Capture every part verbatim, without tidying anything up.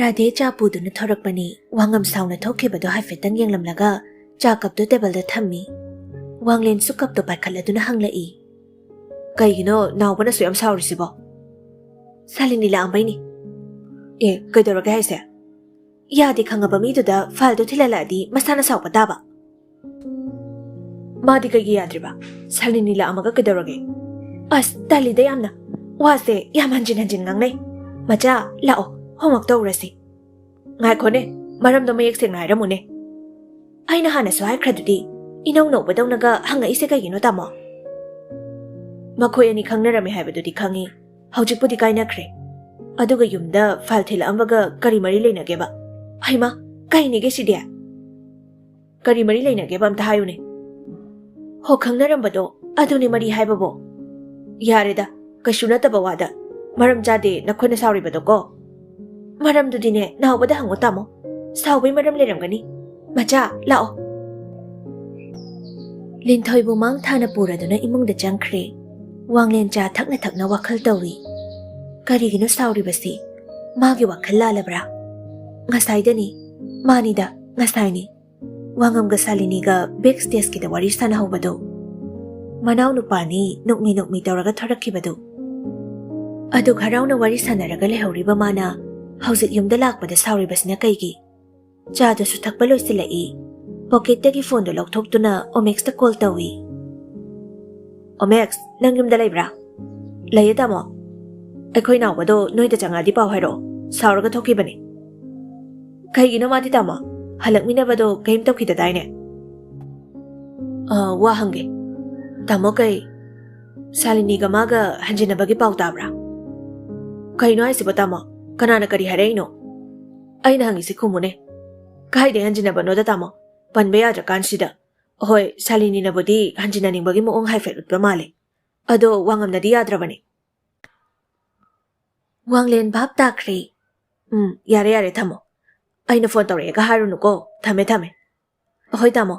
ꯔꯥꯙꯦ ꯆꯥ ꯄꯨꯗꯨꯅ ꯊꯣꯔꯛꯄꯅꯤ꯫ ꯋꯥꯉꯝ ꯁꯥꯎꯅ ꯊꯣꯛꯈꯤꯕꯗꯣ ꯍꯥꯏꯐꯦꯠꯇꯪ ꯌꯦꯡꯂꯝꯂꯒ ꯆꯥ ꯀꯞꯇꯨ ꯇꯦꯕꯜꯗ ꯊꯝꯃꯤ꯫ ꯋꯥꯡꯂꯦꯟꯁꯨ ꯀꯞꯇꯣ ꯄꯥꯏꯈꯠꯂꯗꯨꯅ ꯍꯪꯂꯛꯏ, "ꯀꯩꯒꯤꯅꯣ ꯅꯥꯎꯕꯅꯁꯨ ꯌꯥꯝ ꯁꯥꯎꯔꯤꯁꯤꯕꯣ?" "ꯁꯥꯂꯤꯅꯤ ꯂꯥꯛꯑꯝꯕꯩꯅꯤ꯫" "ꯑꯦ, ꯀꯩꯗꯧꯔꯒꯦ ꯍꯥꯏꯁꯦ?" "ꯌꯥꯗꯦ ꯈꯪꯉꯕ ꯃꯤꯗꯨꯗ ꯐꯥꯏꯜꯗꯣ ꯊꯤꯜꯍꯜꯂꯛꯑꯗꯤ ꯃꯁꯥꯅ ꯁꯥꯎꯕ ꯇꯥꯕ꯫" "ꯃꯥꯗꯤ ꯀꯩꯒꯤ ꯌꯥꯗ꯭ꯔꯤꯕ? ꯁꯥꯂꯤꯅꯤ ꯂꯥꯛꯑꯝꯃꯒ ꯀꯩꯗꯧꯔꯒꯦ?" "ꯑꯁ, ꯇꯜꯂꯤꯗ ꯌꯥꯝꯅ꯫ ꯋꯥꯁꯦ ꯌꯥꯝ ꯍꯟꯖꯤꯟ ꯍꯟꯖꯤꯟ ꯉꯥꯡꯅꯩ꯫ ꯃꯆꯥ, ꯂꯥꯛꯑꯣ, ꯍꯣꯝꯋꯔꯛ ꯇꯧꯔꯁꯤ꯫" "ꯉꯥꯏꯈꯣꯅꯦ, ꯃꯔꯝꯗꯣ ꯃꯌꯦꯛ ꯁꯦꯡꯅ ꯍꯥꯏꯔꯝꯃꯨꯅꯦ꯫" "ꯑꯩꯅ ꯍꯥꯟꯅꯁꯨ ꯍꯥꯏꯈ꯭ꯔꯗꯨꯗꯤ, ꯏꯅꯧ ꯅꯧꯕꯗꯧꯅꯒ ꯍꯪꯉꯛꯏꯁꯦ ꯀꯩꯒꯤꯅꯣ, ꯇꯥꯃꯣ?" "ꯃꯈꯣꯏ ꯑꯅꯤ ꯈꯪꯅꯔꯝꯃꯦ ꯍꯥꯏꯕꯗꯨꯗꯤ ꯈꯪꯉꯤ, ꯍꯧꯖꯤꯛꯄꯨꯗꯤ ꯀꯥꯏꯅꯈ꯭ꯔꯦ꯫ ꯑꯗꯨꯒ ꯌꯨꯝꯗ ꯐꯥꯏꯜ ꯊꯤꯜꯂꯛꯑꯝꯕꯒ ꯀꯔꯤ ꯃꯔꯤ ꯂꯩꯅꯒꯦꯕ?" "ꯍꯩꯃꯥ, ꯀꯩꯅꯤꯒꯦ ꯁꯤꯗꯤ? ꯀꯔꯤ ꯃꯔꯤ ꯂꯩꯅꯒꯦꯕ ꯑꯝꯇ ꯍꯥꯏꯌꯨꯅꯦ?" "ꯍꯣ, ꯈꯪꯅꯔꯝꯕꯗꯣ ꯑꯗꯨꯅꯤ ꯃꯔꯤ ꯍꯥꯏꯕꯕꯣ꯫" "ꯌꯥꯔꯦꯗ, ꯀꯩꯁꯨ ꯅꯠꯇꯕ ꯋꯥꯗ꯫ ꯃꯔꯝ ꯆꯥꯗꯦ ꯅꯈꯣꯏꯅ ꯁꯥꯎꯔꯤꯕꯗꯣ ꯀꯣ꯫" "ꯃꯔꯝꯗꯨꯗꯤꯅꯦ, ꯅꯥꯎꯕꯗ ꯍꯪꯉꯣ ꯇꯥꯃꯣ꯫ ꯁꯥꯎꯕꯩ ꯃꯔꯝ ꯂꯩꯔꯝꯒꯅꯤ꯫ ꯃꯆꯥ, ꯂꯥꯛꯑꯣ꯫" ꯂꯤꯟꯊꯣꯏꯕꯨ ꯃꯥꯡ ꯊꯥꯅ ꯄꯨꯔꯗꯨꯅ ꯏꯃꯨꯡꯗ ꯆꯪꯈ꯭ꯔꯦ꯫ ꯋꯥꯡꯂꯦꯟ ꯆꯥ ꯊꯛꯅ ꯊꯛꯅ ꯋꯥꯈꯜ ꯇꯧꯔꯤ꯫ ꯀꯔꯤꯒꯤꯅꯣ ꯁꯥꯎꯔꯤꯕꯁꯤ? ꯃꯥꯒꯤ ꯋꯥꯈꯜ ꯂꯥꯜꯂꯕ꯭ꯔꯥ? ꯉꯁꯥꯏꯗꯅꯤ꯫ ꯃꯥꯅꯤꯗ, ꯉꯁꯥꯏꯅꯤ꯫ ꯋꯥꯉꯝꯒ ꯁꯥꯂꯤꯅꯤꯒ ꯕꯦꯛ ꯁ꯭ꯇꯦꯖꯀꯤꯗ ꯋꯥꯔꯤ ꯁꯥꯟꯅꯍꯧꯕꯗꯨ꯫ ꯃꯅꯥꯎ ꯅꯨꯄꯥꯅꯤ ꯅꯣꯛꯃꯤ ꯅꯣꯛꯃꯤ ꯇꯧꯔꯒ ꯊꯣꯔꯛꯈꯤꯕꯗꯨ꯫ ꯑꯗꯨꯛ ꯍꯔꯥꯎꯅ ꯋꯥꯔꯤ ꯁꯥꯟꯅꯔꯒ ꯂꯩꯍꯧꯔꯤꯕ ꯃꯥꯅ ꯍꯧꯖꯤꯛ ꯌꯨꯝꯗ ꯂꯥꯛꯄꯗ ꯁꯥꯎꯔꯤꯕꯁꯤꯅ ꯀꯩꯒꯤ? ꯆꯥꯗꯨꯁꯨ ꯊꯛꯄ ꯂꯣꯏꯁꯤꯜꯂꯛꯏ꯫ ꯄꯣꯀꯦꯠꯇꯒꯤ ꯐꯣꯟꯗꯨ ꯂꯧꯊꯣꯛꯇꯨꯅ ꯑꯣꯃꯦꯛꯁꯇ ꯀꯣꯜ ꯇꯧꯏ꯫ "ꯑꯣꯃꯦꯛꯁ, ꯅꯪ ꯌꯨꯝꯗ ꯂꯩꯕ꯭ꯔꯥ?" "ꯂꯩꯌꯦ, ꯇꯥꯃꯣ꯫" "ꯑꯩꯈꯣꯏ ꯅꯥꯎꯕꯗꯣ ꯅꯣꯏꯗ ꯆꯪꯉꯛꯑꯗꯤ ꯄꯥꯎ ꯍꯥꯏꯔꯛꯑꯣ꯫ ꯁꯥꯎꯔꯒ ꯊꯣꯛꯈꯤꯕꯅꯦ꯫" "ꯀꯩꯒꯤꯅꯣ ꯃꯥꯗꯤ, ꯇꯥꯃꯣ? ꯍꯜꯂꯛꯃꯤꯟꯅꯕꯗꯣ ꯀꯔꯤꯝ ꯇꯧꯈꯤꯗꯗꯥꯏꯅꯦ?" "ꯑ, ꯋꯥ ꯍꯪꯒꯦ꯫ ꯇꯥꯃꯣ, ꯀꯩ, ꯁꯥꯂꯤꯅꯤꯒ ꯃꯥꯒ ꯍꯟꯖꯤꯟꯅꯕꯒꯤ ꯄꯥꯎ ꯇꯥꯕ꯭ꯔꯥ?" "ꯀꯩꯅꯣ ꯍꯥꯏꯁꯤꯕꯣ, ꯇꯥꯃꯣ? ꯀꯅꯥꯅ ꯀꯔꯤ ꯍꯥꯏꯔꯛꯏꯅꯣ?" "ꯑꯩꯅ ꯍꯪꯉꯤꯁꯤ ꯈꯨꯝꯃꯨꯅꯦ꯫ ꯀꯥꯏꯗꯩ ꯍꯟꯖꯤꯟꯅꯕꯅꯣꯗ, ꯇꯥꯃꯣ? ꯄꯟꯕ ꯌꯥꯗ꯭ꯔꯀꯥꯟꯁꯤꯗ꯫ ꯍꯣꯏ, ꯁꯥꯂꯤꯅꯤꯅꯕꯨꯗꯤ ꯍꯟꯖꯤꯟꯅꯅꯤꯡꯕꯒꯤ ꯃꯑꯣꯡ ꯍꯥꯏꯐꯦꯠ ꯎꯠꯄ ꯃꯥꯜꯂꯦ꯫ ꯑꯗꯣ ꯋꯥꯉꯝꯅꯗꯤ ꯌꯥꯗ꯭ꯔꯕꯅꯦ꯫" ꯋꯥꯡꯂꯦꯟ ꯚꯥꯞ ꯇꯥꯈ꯭ꯔꯦ꯫ "ꯎꯝ, ꯌꯥꯔꯦ, ꯌꯥꯔꯦ, ꯊꯝꯃꯣ꯫ ꯑꯩꯅ ꯐꯣꯟ ꯇꯧꯔꯛꯑꯦꯒ ꯍꯥꯏꯔꯨꯅꯨꯀꯣ꯫ ꯊꯝꯃꯦ, ꯊꯝꯃꯦ꯫" "ꯑꯍꯣꯏ, ꯇꯥꯃꯣ꯫"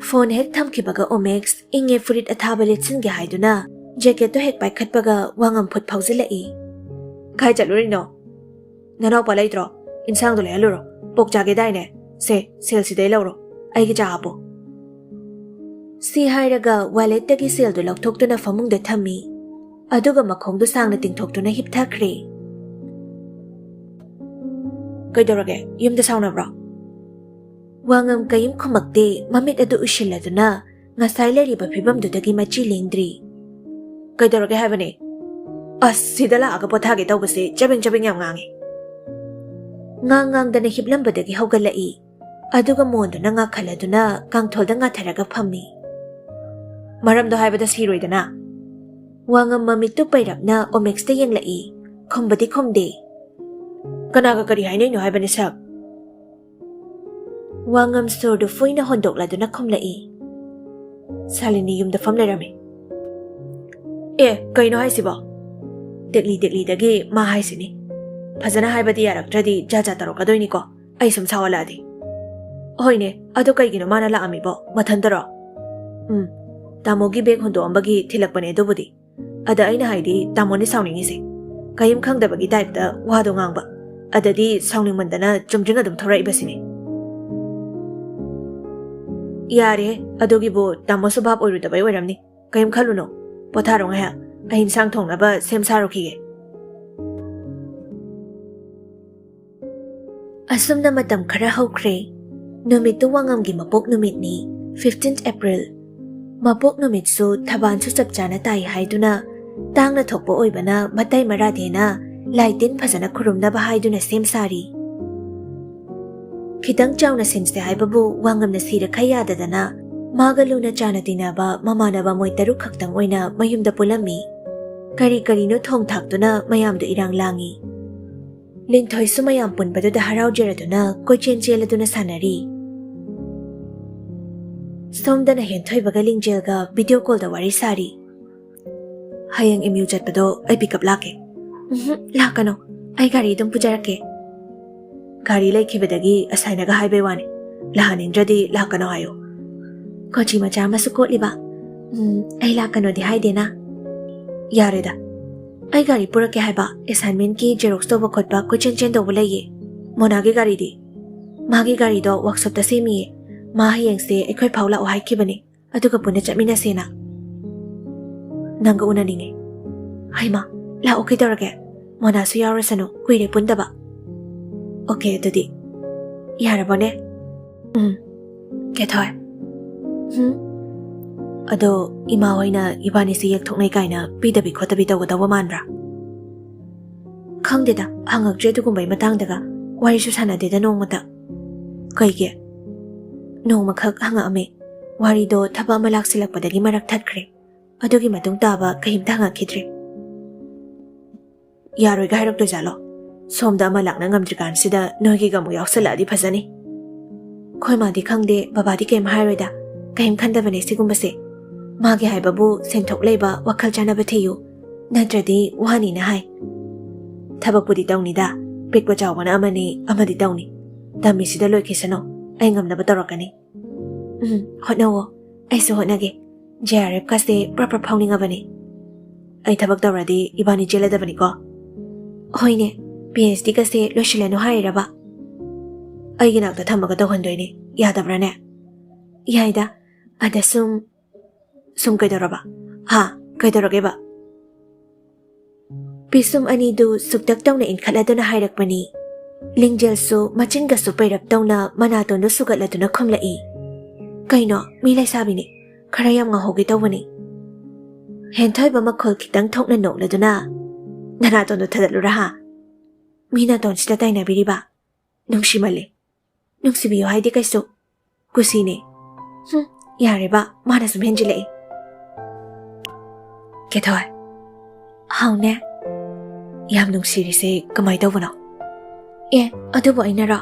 ꯐꯣꯟ ꯍꯦꯛ ꯊꯝꯈꯤꯕꯒ ꯑꯣꯃꯦꯛꯁ ꯏꯪꯉꯦ ꯐꯨꯔꯤꯠ ꯑꯊꯥꯕ ꯂꯤꯠꯁꯤꯟꯒꯦ ꯍꯥꯏꯗꯨꯅ ꯖꯦꯀꯦꯠꯇꯣ ꯍꯦꯛ ꯄꯥꯏꯈꯠꯄꯒ ꯋꯥꯉꯝ ꯐꯨꯠ ꯐꯥꯎꯖꯤꯜꯂꯛꯏ꯫ "ꯀꯥꯏ ꯆꯠꯂꯨꯔꯤꯅꯣ?" "ꯅꯅꯥꯎꯄꯥ ꯂꯩꯇ꯭ꯔꯣ? ꯏꯟꯁꯥꯡꯗꯣ ꯂꯩꯍꯜꯂꯨꯔꯣ꯫ ꯄꯣꯛ ꯆꯥꯒꯦꯗꯥꯏꯅꯦ? ꯁꯦ, ꯁꯦꯜ ꯁꯤꯗꯩ ꯂꯧꯔꯣ꯫ ꯑꯩꯒꯤ ꯆꯥ ꯍꯥꯞꯄꯣ꯫" ꯁꯤ ꯍꯥꯏꯔꯒ walletꯇꯒꯤ ꯁꯦꯜꯗꯨ ꯂꯧꯊꯣꯛꯇꯨꯅ ꯐꯃꯨꯡꯗ ꯊꯝꯃꯤ꯫ ꯑꯗꯨꯒ ꯃꯈꯣꯡꯗꯨ ꯁꯥꯡꯅ ꯇꯤꯡꯊꯣꯛꯇꯨꯅ ꯍꯤꯞꯊꯈ꯭ꯔꯦ꯫ "ꯀꯩꯗꯧꯔꯒꯦ? ꯌꯨꯝꯗ ꯁꯥꯎꯅꯕ꯭ꯔꯣ?" ꯋꯥꯉꯝ ꯀꯔꯤꯝ ꯈꯨꯝꯃꯛꯇꯦ, ꯃꯃꯤꯠ ꯑꯗꯨ ꯎꯏꯁꯤꯜꯂꯗꯨꯅ ꯉꯁꯥꯏ ꯂꯩꯔꯤꯕ ꯐꯤꯕꯝꯗꯨꯗꯒꯤ ꯃꯆꯤ ꯂꯦꯡꯗ꯭ꯔꯤ꯫ "ꯀꯩꯗꯧꯔꯒꯦ ꯍꯥꯏꯕꯅꯦ? ꯑꯁ, ꯁꯤꯗ ꯂꯥꯛꯑꯒ ꯄꯣꯊꯥꯒꯦ ꯇꯧꯕꯁꯦ ꯆꯕꯦꯡ ꯆꯕꯦꯡ ꯌꯥꯝ ꯉꯥꯡꯉꯦ꯫" ꯉꯥꯡ ꯉꯥꯡꯗꯅ ꯍꯤꯞꯂꯝꯕꯗꯒꯤ ꯍꯧꯒꯠꯂꯛꯏ꯫ ꯑꯗꯨꯒ ꯃꯣꯟꯗꯨꯅ ꯉꯥꯈꯠꯂꯗꯨꯅ ꯀꯥꯡꯊꯣꯜꯗ ꯉꯥꯊꯔꯒ ꯐꯝꯃꯤ꯫ "ꯃꯔꯝꯗꯣ ꯍꯥꯏꯕꯗ ꯁꯤꯔꯣꯏꯗꯅ?" ꯋꯥꯉꯝ ꯃꯃꯤꯠꯇꯨ ꯄꯩꯔꯞꯅ ꯑꯣꯃꯦꯛꯁꯇ ꯌꯦꯡꯂꯛꯏ꯫ ꯈꯨꯝꯕꯗꯤ ꯈꯨꯝꯗꯦ꯫ "ꯀꯅꯥꯒ ꯀꯔꯤ ꯍꯥꯏꯅꯩꯅꯣ ꯍꯥꯏꯕꯅꯤ ꯁꯛ?" ꯋꯥꯉꯝ ꯁꯣꯔꯗꯨ ꯐꯨꯏꯅ ꯍꯣꯟꯗꯣꯛꯂꯗꯨꯅ ꯈꯨꯝꯂꯛꯏ꯫ "ꯁꯥꯂꯤꯅꯤ ꯌꯨꯝꯗ ꯐꯝ ꯂꯩꯔꯝꯃꯤ꯫" "ꯑꯦ, ꯀꯩꯅꯣ ꯍꯥꯏꯁꯤꯕꯣ?" ꯇꯦꯛꯂꯤ ꯇꯦꯛꯂꯤꯗꯒꯤ ꯃꯥ ꯍꯥꯏꯁꯤꯅꯤ꯫ ꯐꯖꯅ ꯍꯥꯏꯕꯗꯤ ꯌꯥꯔꯛꯇ꯭ꯔꯗꯤ ꯖꯥꯠ ꯖꯥꯠ ꯇꯧꯔꯛꯀꯗꯣꯏꯅꯤꯀꯣ, ꯑꯩ ꯁꯨꯝ ꯁꯥꯎꯍꯜꯂꯛꯑꯗꯤ꯫ "ꯍꯣꯏꯅꯦ, ꯑꯗꯣ ꯀꯩꯒꯤꯅꯣ ꯃꯥꯅ ꯂꯥꯛꯑꯝꯃꯤꯕꯣ? ꯃꯊꯟꯇꯔꯣ?" "ꯎꯝ, ꯇꯥꯃꯣꯒꯤ ꯕꯦꯒ ꯍꯨꯟꯗꯣꯛꯑꯝꯕꯒꯤ ꯊꯤꯜꯂꯛꯄꯅꯦ ꯑꯗꯨꯕꯨꯗꯤ꯫ ꯑꯗ ꯑꯩꯅ ꯍꯥꯏꯗꯤ ꯇꯥꯃꯣꯅꯦ ꯁꯥꯎꯅꯤꯡꯉꯤꯁꯦ꯫ ꯀꯔꯤꯝ ꯈꯪꯗꯕꯒꯤ ꯇꯥꯏꯞꯇ ꯋꯥꯗꯣ ꯉꯥꯡꯕ꯫ ꯑꯗꯗꯤ ꯁꯥꯎꯅꯤꯡꯃꯟꯗꯅ ꯆꯨꯝꯗ꯭ꯔꯤꯡ ꯑꯗꯨꯝ ꯊꯣꯔꯛꯏꯕꯁꯤꯅꯦ꯫" "ꯌꯥꯔꯦꯍꯦ, ꯑꯗꯨꯒꯤꯕꯨ ꯇꯥꯃꯣꯁꯨ ꯚꯥꯞ ꯑꯣꯏꯔꯨꯗꯕꯩ ꯑꯣꯏꯔꯝꯅꯤ꯫ ꯀꯔꯤꯝ ꯈꯜꯂꯨꯅꯣ꯫ ꯄꯣꯊꯥꯔꯣ ꯉꯥꯏꯍꯥꯛ, ꯑꯩ ꯏꯟꯁꯥꯡ ꯊꯣꯡꯅꯕ ꯁꯦꯝ ꯁꯥꯔꯨꯈꯤꯒꯦ꯫" ꯑꯁꯨꯝꯅ ꯃꯇꯝ ꯈꯔ ꯍꯧꯈ꯭ꯔꯦ꯫ ꯅꯨꯃꯤꯠꯇꯨ ꯋꯥꯉꯝꯒꯤ ꯃꯄꯣꯛ ꯅꯨꯃꯤꯠꯅꯤ, fifteenth April꯫ ꯃꯄꯣꯛ ꯅꯨꯃꯤꯠꯁꯨ ꯊꯕꯥꯟꯁꯨ ꯆꯞ ꯆꯥꯅ ꯇꯥꯏ ꯍꯥꯏꯗꯨꯅ, ꯇꯥꯡꯅ ꯊꯣꯛꯄ ꯑꯣꯏꯕꯅ ꯃꯇꯩ ꯃꯔꯥꯗꯦꯅ ꯂꯥꯏ ꯇꯤꯟ ꯐꯖꯅ ꯈꯨꯔꯨꯝꯅꯕ ꯍꯥꯏꯗꯨꯅ ꯁꯦꯝ ꯁꯥꯔꯤ꯫ ꯈꯤꯇꯪ ꯆꯥꯎꯅ ꯁꯤꯟꯁꯦ ꯍꯥꯏꯕꯕꯨ ꯋꯥꯉꯝꯅ ꯁꯤꯔꯈꯩ ꯌꯥꯗꯗꯅ, ꯃꯥꯒ ꯂꯨꯅ ꯆꯥꯅ ꯇꯤꯟꯅꯕ ꯃꯃꯥꯟꯅꯕ ꯃꯣꯏ ꯇꯔꯨꯛ ꯈꯛꯇꯪ ꯑꯣꯏꯅ ꯃꯌꯨꯝꯗ ꯄꯨꯜꯂꯝꯃꯤ꯫ ꯀꯔꯤ ꯀꯔꯤꯅꯣ ꯊꯣꯡ ꯊꯥꯛꯇꯨꯅ ꯃꯌꯥꯝꯗꯨ ꯏꯔꯥꯡ ꯂꯥꯡꯉꯤ꯫ ꯂꯤꯟꯊꯣꯏꯁꯨ ꯃꯌꯥꯝ ꯄꯨꯟꯕꯗꯨꯗ ꯍꯔꯥꯎꯖꯔꯗꯨꯅ ꯀꯣꯏꯆꯦꯟ ꯆꯦꯜꯂꯗꯨꯅ ꯁꯥꯟꯅꯔꯤ꯫ ꯁꯣꯝꯗꯅ ꯍꯦꯟꯊꯣꯏꯕꯒ ꯂꯤꯡꯖꯦꯜꯒ video callꯗ ꯋꯥꯔꯤ ꯁꯥꯔꯤ꯫ "ꯍꯌꯦꯡ ꯑꯦꯝ ꯌꯨ ꯆꯠꯄꯗꯣ ꯑꯩ pick up ꯂꯥꯛꯀꯦ꯫" "ꯎꯝꯍꯨꯝ, ꯂꯥꯛꯀꯅꯣ꯫ ꯑꯩ ꯒꯥꯔꯤ ꯑꯗꯨꯝ ꯄꯨꯖꯔꯛꯀꯦ꯫" "ꯒꯥꯔꯤ ꯂꯩꯈꯤꯕꯗꯒꯤ ꯑꯁꯥꯏꯅꯒ ꯍꯥꯏꯕꯩ ꯋꯥꯅꯤ꯫ ꯂꯥꯛꯍꯟꯅꯤꯡꯗ꯭ꯔꯗꯤ ꯂꯥꯛꯀꯅꯣ ꯍꯥꯏꯌꯨ꯫" "ꯀꯣꯆꯤ ꯃꯆꯥ ꯑꯃꯁꯨ ꯀꯣꯠꯂꯤꯕ꯫" "ꯎꯝ, ꯑꯩ ꯂꯥꯛꯀꯅꯣꯗꯤ ꯍꯥꯏꯗꯦꯅ꯫" "ꯌꯥꯔꯦꯗ꯫" ꯑꯩ ꯒꯥꯔꯤ ꯄꯨꯔꯛꯀꯦ ꯍꯥꯏꯕ, ꯑꯦꯁꯥꯏꯟꯃꯦꯟꯠꯀꯤ ꯖꯦꯔꯣꯛꯁ ꯇꯧꯕ ꯈꯣꯠꯄ ꯀꯣꯏꯆꯦꯟ ꯆꯦꯟꯗꯧꯕ ꯂꯩꯌꯦ꯫ ꯃꯣꯅꯥꯒꯤ ꯒꯥꯔꯤꯗꯤ? ꯃꯥꯒꯤ ꯒꯥꯔꯤꯗꯣ ꯋꯥꯔꯛꯁꯣꯞꯇ ꯁꯦꯝꯃꯤꯌꯦ꯫ ꯃꯥ ꯍꯌꯦꯡꯁꯦ ꯑꯩꯈꯣꯏ ꯐꯥꯎ ꯂꯥꯛꯑꯣ ꯍꯥꯏꯈꯤꯕꯅꯦ, ꯑꯗꯨꯒ ꯄꯨꯟꯅ ꯆꯠꯃꯤꯟꯅꯁꯦꯅ꯫ ꯅꯪꯒ ꯎꯅꯅꯤꯡꯉꯦ꯫ ꯍꯩꯃꯥ, ꯂꯥꯛꯑꯣ ꯀꯩꯗꯧꯔꯒꯦ? ꯃꯣꯅꯥꯁꯨ ꯌꯥꯎꯔꯁꯅꯨ, ꯀꯨꯏꯔꯦ ꯄꯨꯟꯗꯕ꯫ ꯑꯣꯀꯦ, ꯑꯗꯨꯗꯤ꯫ ꯌꯥꯔꯕꯣꯅꯦ? ꯎꯝ꯫ ꯀꯦꯊꯣꯏ꯫ ꯎꯝ꯫ ꯑꯗꯣ ꯏꯃꯥ ꯍꯣꯏꯅ ꯏꯕꯥꯅꯤꯁꯦ ꯌꯦꯛꯊꯣꯛꯅꯩ ꯀꯥꯏꯅ ꯄꯤꯗꯕꯤ ꯈꯣꯠꯇꯕꯤ ꯇꯧꯒꯗꯧꯕ ꯃꯥꯟꯕ꯭ꯔꯥ? ꯈꯪꯗꯦꯗ, ꯍꯪꯉꯛꯇ꯭ꯔꯦ ꯑꯗꯨꯒꯨꯝꯕꯩ ꯃꯇꯥꯡꯗꯒ꯫ ꯋꯥꯔꯤꯁꯨ ꯁꯥꯟꯅꯗꯦꯗ ꯅꯣꯡꯃꯇ꯫ ꯀꯩꯒꯤ? ꯅꯣꯡꯃꯈꯛ ꯍꯪꯉꯛꯑꯝꯃꯦ꯫ ꯋꯥꯔꯤꯗꯣ ꯊꯕꯛ ꯑꯃ ꯂꯥꯛꯁꯤꯜꯂꯛꯄꯗꯒꯤ ꯃꯔꯛ ꯊꯠꯈ꯭ꯔꯦ꯫ ꯑꯗꯨꯒꯤ ꯃꯇꯨꯡ ꯇꯥꯕ ꯀꯩꯝꯇ ꯍꯪꯉꯛꯈꯤꯗ꯭ꯔꯦ꯫ ꯌꯥꯔꯣꯏꯒ ꯍꯥꯏꯔꯛꯇꯣꯏꯖꯥꯠꯂꯣ? ꯁꯣꯝꯗ ꯑꯃ ꯂꯥꯛꯅ ꯉꯝꯗ꯭ꯔꯤꯀꯥꯟꯁꯤꯗ ꯅꯣꯏꯒꯤꯒ ꯑꯃꯨꯛ ꯌꯥꯎꯁꯜꯂꯛꯑꯗꯤ ꯐꯖꯅꯤ꯫ ꯑꯩꯈꯣꯏ ꯃꯥꯗꯤ ꯈꯪꯗꯦ, ꯕꯕꯥꯗꯤ ꯀꯩꯝ ꯍꯥꯏꯔꯣꯏꯗ꯫ ꯀꯩꯝ ꯈꯟꯗꯕꯅꯦ ꯁꯤꯒꯨꯝꯕꯁꯦ꯫ ꯃꯥꯒꯤ ꯍꯥꯏꯕꯕꯨ ꯁꯦꯟꯊꯣꯛ ꯂꯩꯕ ꯋꯥꯈꯜ ꯆꯥꯟꯅꯕ ꯊꯤꯌꯨ, ꯅꯠꯇ꯭ꯔꯗꯤ ꯋꯥꯅꯤꯅ ꯍꯥꯏ꯫ ꯊꯕꯛꯄꯨꯗꯤ ꯇꯧꯅꯤꯗ, ꯄꯤꯛꯄ ꯆꯥꯎꯕꯅ ꯑꯃꯅꯤ, ꯑꯃꯗꯤ ꯇꯧꯅꯤ꯫ ꯇꯝꯃꯤꯁꯤꯗ ꯂꯣꯏꯈꯤꯁꯅꯨ, ꯑꯩ ꯉꯝꯅꯕ ꯇꯧꯔꯛꯀꯅꯤ꯫ ꯎꯝ, ꯍꯣꯠꯅꯧꯋꯣ꯫ ꯑꯩꯁꯨ ꯍꯣꯠꯅꯒꯦ꯫ ꯖꯦ ꯑꯥꯔ ꯑꯦꯐ ꯀꯁꯦ ꯄ꯭ꯔꯞ ꯄ꯭ꯔꯞ ꯐꯥꯎꯅꯤꯡꯉꯕꯅꯤ꯫ ꯑꯩ ꯊꯕꯛ ꯇꯧꯔꯗꯤ ꯏꯕꯥꯅꯤ ꯆꯦꯜꯂꯗꯕꯅꯤꯀꯣ꯫ ꯍꯣꯏꯅꯦ, ꯄꯤ ꯑꯩꯆ ꯗꯤ ꯀꯁꯦ ꯂꯣꯏꯁꯤꯜꯂꯅꯨ ꯍꯥꯏꯔꯤꯔꯕ? ꯑꯩꯒꯤ ꯅꯥꯛꯇ ꯊꯝꯃꯒ ꯇꯧꯍꯟꯗꯣꯏꯅꯦ, ꯌꯥꯗꯕ꯭ꯔꯥꯅꯦ? ꯌꯥꯏꯗ, ꯑꯗ ꯁꯨꯝ꯫ ꯁꯨꯝ ꯀꯩꯗꯧꯔꯕ? ꯍꯥ, ꯀꯩꯗꯧꯔꯒꯦꯕ? ꯄꯤꯁꯨꯝ ꯑꯅꯤꯗꯨ ꯁꯨꯛꯇꯛ ꯇꯧꯅ ꯏꯟꯈꯠꯂꯗꯨꯅ ꯍꯥꯏꯔꯛꯄꯅꯤ꯫ ꯂꯤꯡꯖꯦꯜꯁꯨ ꯃꯆꯤꯟꯒꯁꯨ ꯄꯩꯔꯞ ꯇꯧꯅ ꯃꯅꯥꯇꯣꯟꯗꯨ ꯁꯨꯒꯠꯂꯗꯨꯅ ꯈꯨꯝꯂꯛꯏ꯫ ꯀꯩꯅꯣ, ꯃꯤ ꯂꯩꯁꯥꯕꯤꯅꯤ, ꯈꯔ ꯌꯥꯝ ꯉꯥꯎꯍꯧꯒꯦ ꯇꯧꯕꯅꯤ꯫ ꯍꯦꯟꯊꯣꯏꯕ ꯃꯈꯣꯜ ꯈꯤꯇꯪ ꯊꯣꯛꯅ ꯅꯣꯛꯂꯗꯨꯅ, "ꯅꯅꯥꯇꯣꯟꯗꯨ ꯊꯥꯗꯠꯂꯨꯔꯥ ꯍꯥ? ꯃꯤ ꯅꯥꯇꯣꯟꯁꯤꯗ ꯇꯥꯏꯅꯕꯤꯔꯤꯕ? ꯅꯨꯡꯁꯤꯃꯜꯂꯤ꯫ ꯅꯨꯡꯁꯤꯕꯤꯌꯨ ꯍꯥꯏꯗꯤ ꯀꯩꯁꯨ꯫ ꯀꯨꯁꯤꯅꯦ꯫ ꯍꯨꯝ, ꯌꯥꯔꯦꯕ, ꯃꯥꯅ ꯁꯨꯝ ꯍꯦꯟꯖꯤꯜꯂꯛꯏ꯫" ꯀꯦꯊꯣꯏ꯫ ꯍꯥꯎꯅꯦ꯫ ꯌꯥꯝ ꯅꯨꯡꯁꯤꯔꯤꯁꯦ ꯀꯃꯥꯏ ꯇꯧꯕꯅꯣ? ꯑꯦ, ꯑꯗꯨꯕꯨ ꯑꯩꯅꯔꯣ?